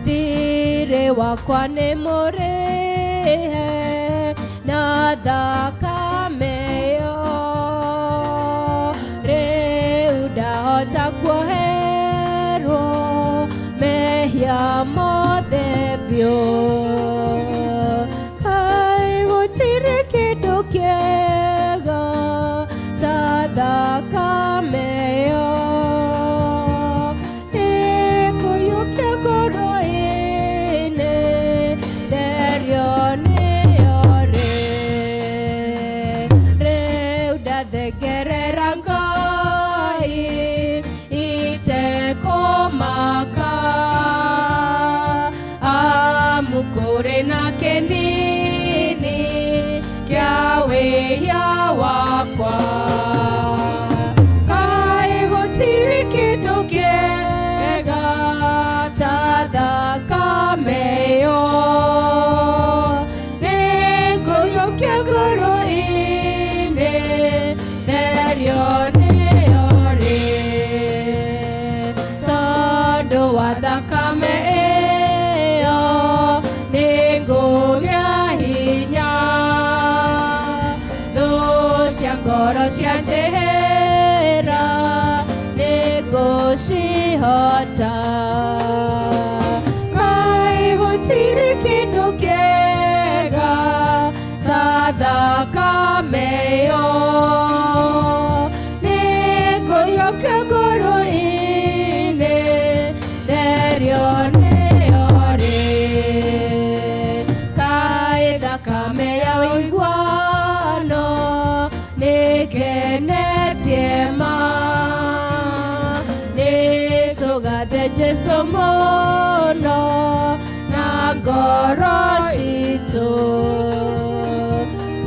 Thirĩ wakwa nĩ mũrĩhe na thakame ĩyo, rĩu ndahota kuoherwo mehia mothe biũ. Kaĩ gũtirĩ kĩndũ kĩega ta thakame ĩyo, nĩngũiyũkia ngoro-inĩ therio nĩyo rĩ. Rĩu ndathengerera Ngai itekũmaka, amu kũrĩ na kĩnini kĩa wĩhia wakwa. Kaĩ gũtirĩ kĩndũ kĩega ta thakame ĩyo, nĩngũiyũkia ngoro-inĩ therio nĩyo rĩ. Tondũ wa thakame ĩyo nĩngũgĩa hinya, thũ cia ngoro cia njehera nĩngũcihota. Kaĩ gũtirĩ kĩndũ kĩega ta thakame ĩyo, nĩngũiyũkia ngoro-inĩ therio nĩyo rĩ. Kaĩ thakame ya ũiguano nĩngenetie ma, nĩtũgathe Jesũ mũno na ngoro citũ.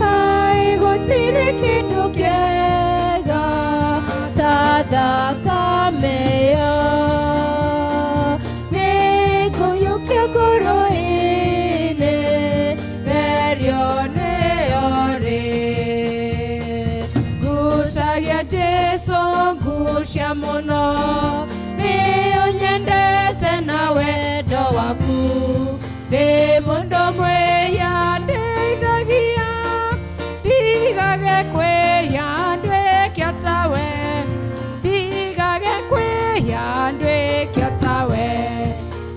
Kaĩ gũtirĩ kĩndũ kĩega ta thakame ĩyo, nĩngũiyũkia ngoro-inĩ therio nĩyo rĩ. Ngucagia Jesũ ngucia mũno, nĩũnyendete na wendo waku, ndĩ mũndũ mwĩhia ndeithagia, ndigage kwĩhia nduĩke tawe, ndigage kwĩhia nduĩke tawe.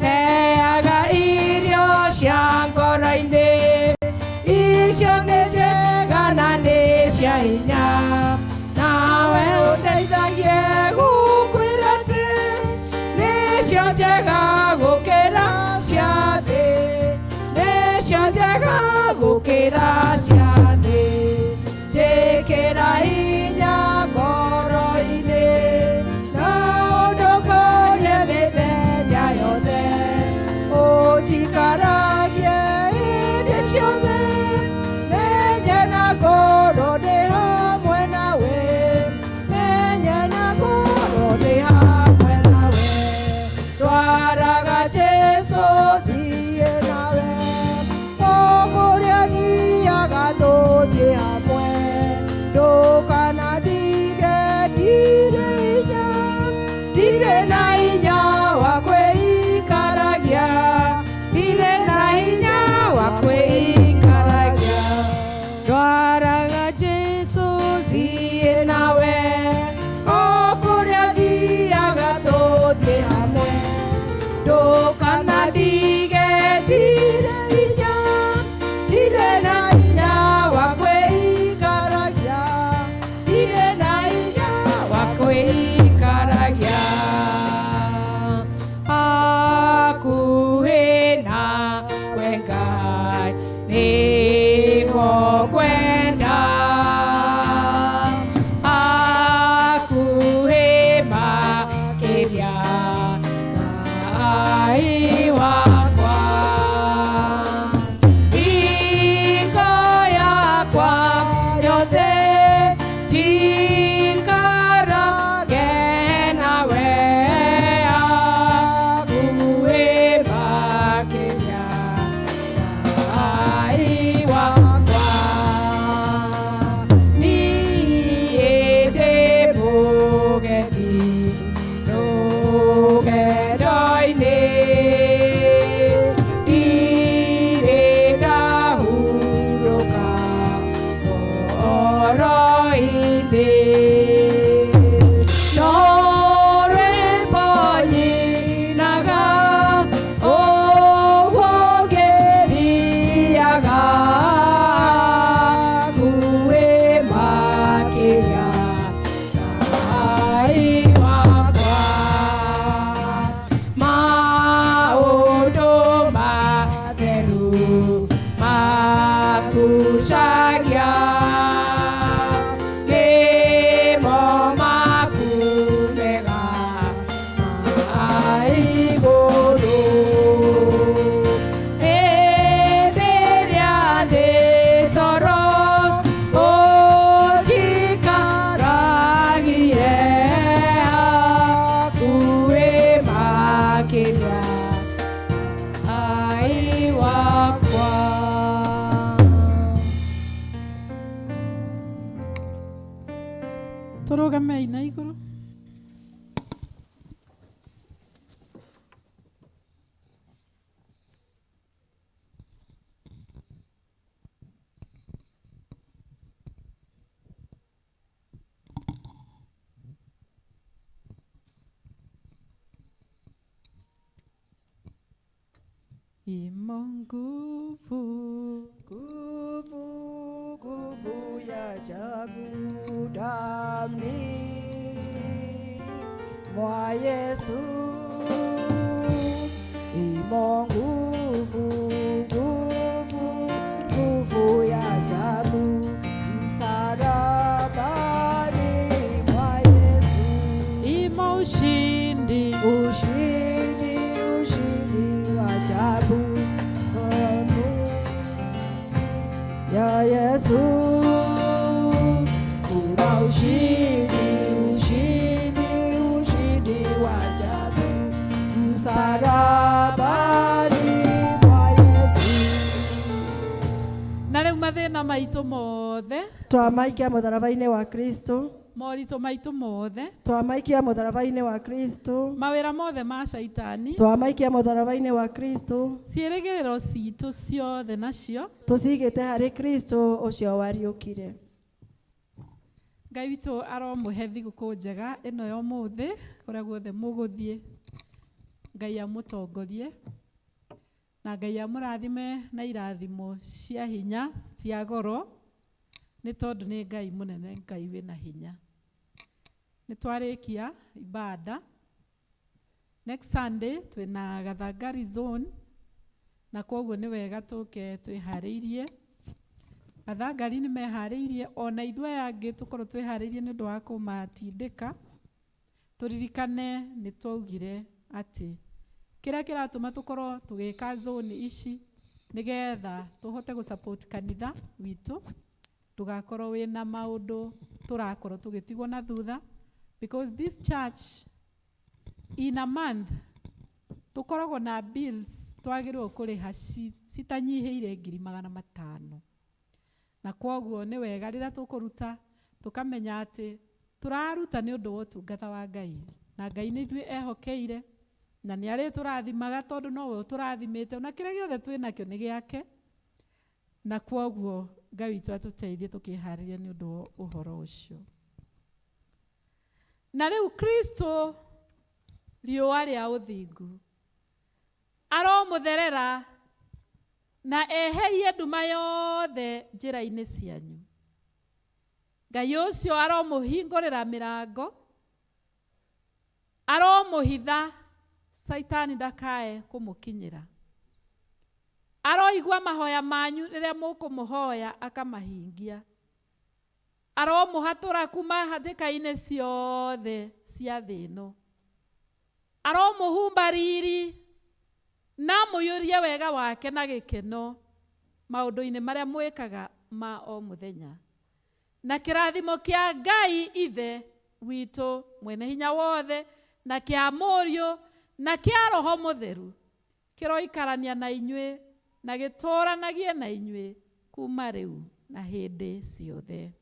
Heaga irio cia ngoro-inĩ, icio nĩ njega na nĩ cia hinya, nawe ũndeithagie gũkwĩra atĩ nĩcio njega gũkĩra cia thĩ, nĩcio njega gũkĩra cia thĩ. Njĩkĩra hinya ngoro-inĩ na ũndongorie mĩthenya yothe, ũnjikaragie hĩndĩ ciothe, menye na ngoro ndĩ hamwe nawe, menye na ngoro ndĩ hamwe nawe. Twaraga Jesũ thiĩ nawe, o kũrĩa thiaga tũthiĩ hamwe, ndũkanandige ndirĩ hinya, ndirĩ na hinya wa kwĩikaragia, ndirĩ na hinya wa kwĩikaragia. Ndwaraga Jesũ thiĩ nawe, o kũrĩa thiaga tũthiĩ hamwe, ndũkanandige ndirĩ hinya, ndirĩ na hinya wa kwĩikaragia, ndirĩ na hinya wa kwĩikaragia. Hakuhĩ na Ngai wakwa. Tũrũgamei na igũrũ. Imo nguvu, nguvu, nguvu ya ajabu damni mwa Yesu. Imo nguvu, nguvu, nguvu ya ajabu msalabani mwa Yesu. Imo ushindi, ushindi, ushindi wa ajabu damu ya Yesu. Kuna ushindi, ushindi, ushindi wa ajabu msalabani mwa Yesu. Na rĩu mathĩna maitũ mothe Twamaikia mũtharaba-inĩ wa Kristo. Moritũ maitũ mothe Twamaikia mũtharaba-inĩ wa Kristo. Mawĩra mothe ma caitani Twamaikia mũtharaba-inĩ wa Kristo. Ciĩrĩgĩrĩro citũ ciothe nacio Tũcigĩte harĩ Kristo ũcio wariũkire. Ngai witũ aromũhe thigũkũ njega ĩno ya ũmũthĩ kũrĩa guothe mũgũthiĩ. Ngai amũtongorie na Ngai amũrathime na irathimo cia hinya cia goro nĩ tondũ nĩ Ngai mũnene, Ngai wĩna hinya. Nĩ twarĩkia ibada. Next Sunday twĩna Gathangari zone na kwoguo nĩ wega tũke twĩharĩirie. Gathangari nĩ meharĩirie ona ithuĩ aya angĩ tũkorwo twĩharĩirie nĩ ũndũ wa kũmatindĩka. Tũririkane nĩ twaugire atĩ kĩrĩa kĩratũma tũkorwo tũgĩka zone ici nĩgetha tũhote gũ-support kanitha witũ ndũgakorwo wĩna maũndũ tũrakorwo tũgĩtigwo na thutha, because this church in a month tũkoragwo na bills twagĩrĩirwo kũrĩha citanyihĩire 500,000, na kwoguo nĩ wega rĩrĩa tũkũruta tũkamenya atĩ tũraruta nĩ ũndũ wa ũtungata wa Ngai, na Ngai nĩ ithuĩ ehokeire na nĩ arĩ tũrathimaga tondũ nowe ũtũrathimĩte na kĩrĩa gĩothe twĩ nakĩo nĩ gĩake, na kwoguo Ngai witũ atũteithie tũkĩharĩria nĩ ũndũ wa ũhoro ũcio. Na rĩu Kristo riũa rĩa ũthingu aromũtherera na eherie nduma yothe njĩra-inĩ cianyu. Ngai ũcio aromũhingũrĩra mĩrango, aromũhitha Saitani ndakae kũmũkinyĩra, aroigua mahoya manyu rĩrĩa mũkũmũhoya akamahingia, aromũhatũra kuma hatĩka-inĩ ciothe cia thĩ ĩno, aromũhumba riri na mũiyũrie wega wake na gĩkeno maũndũ-inĩ marĩa mwĩkaga ma o mũthenya. Na kĩrathimo kĩa Ngai Ithe witũ mwene hinya wothe na kĩa Mũriũ na kĩa Roho Mũtheru kĩroikarania na inyuĩ na gĩtũũranagie na inyuĩ kuma rĩu na hĩndĩ ciothe.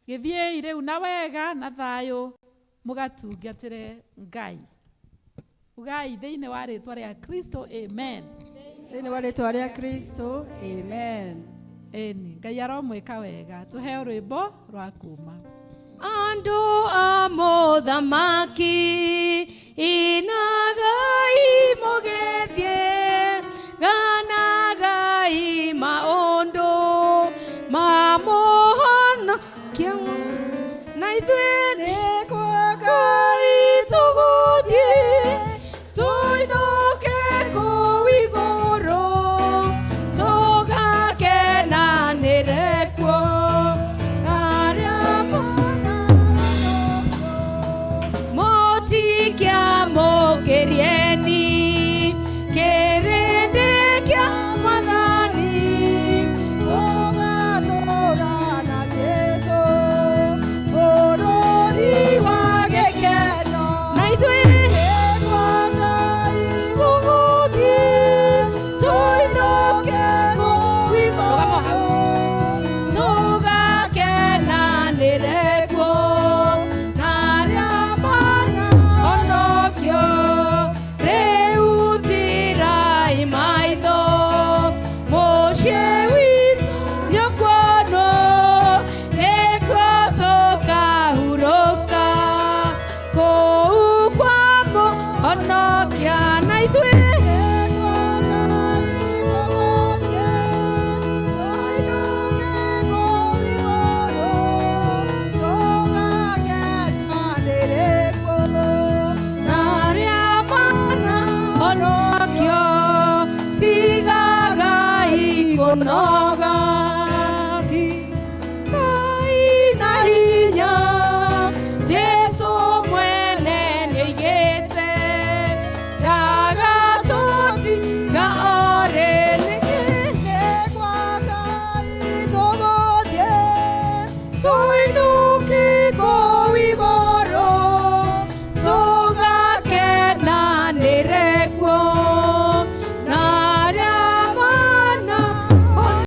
Gĩthiĩi rĩu na wega na thayũ mũgatungatĩre Ngai. Ugai thĩinĩ wa rĩtwa rĩa Kristo, amen. Thĩinĩ wa rĩtwa rĩa Kristo, amen. Ĩni, Ngai aromwĩka wega. Tũheo rwĩmbo rwa kuma. Andũ a mũthamaki inagai mũgĩthiĩ, ganagai maũndũ ma mũhonokia, na ithuĩ nĩ kwa Ngai tũgũthiĩ, tũinũke kũu igũrũ, tũgakenanĩre kuo arĩa mũtikiamũkĩrieni. Kũnoga Ngai na hinya Jesu mwene nĩaigĩte ndagatũtiga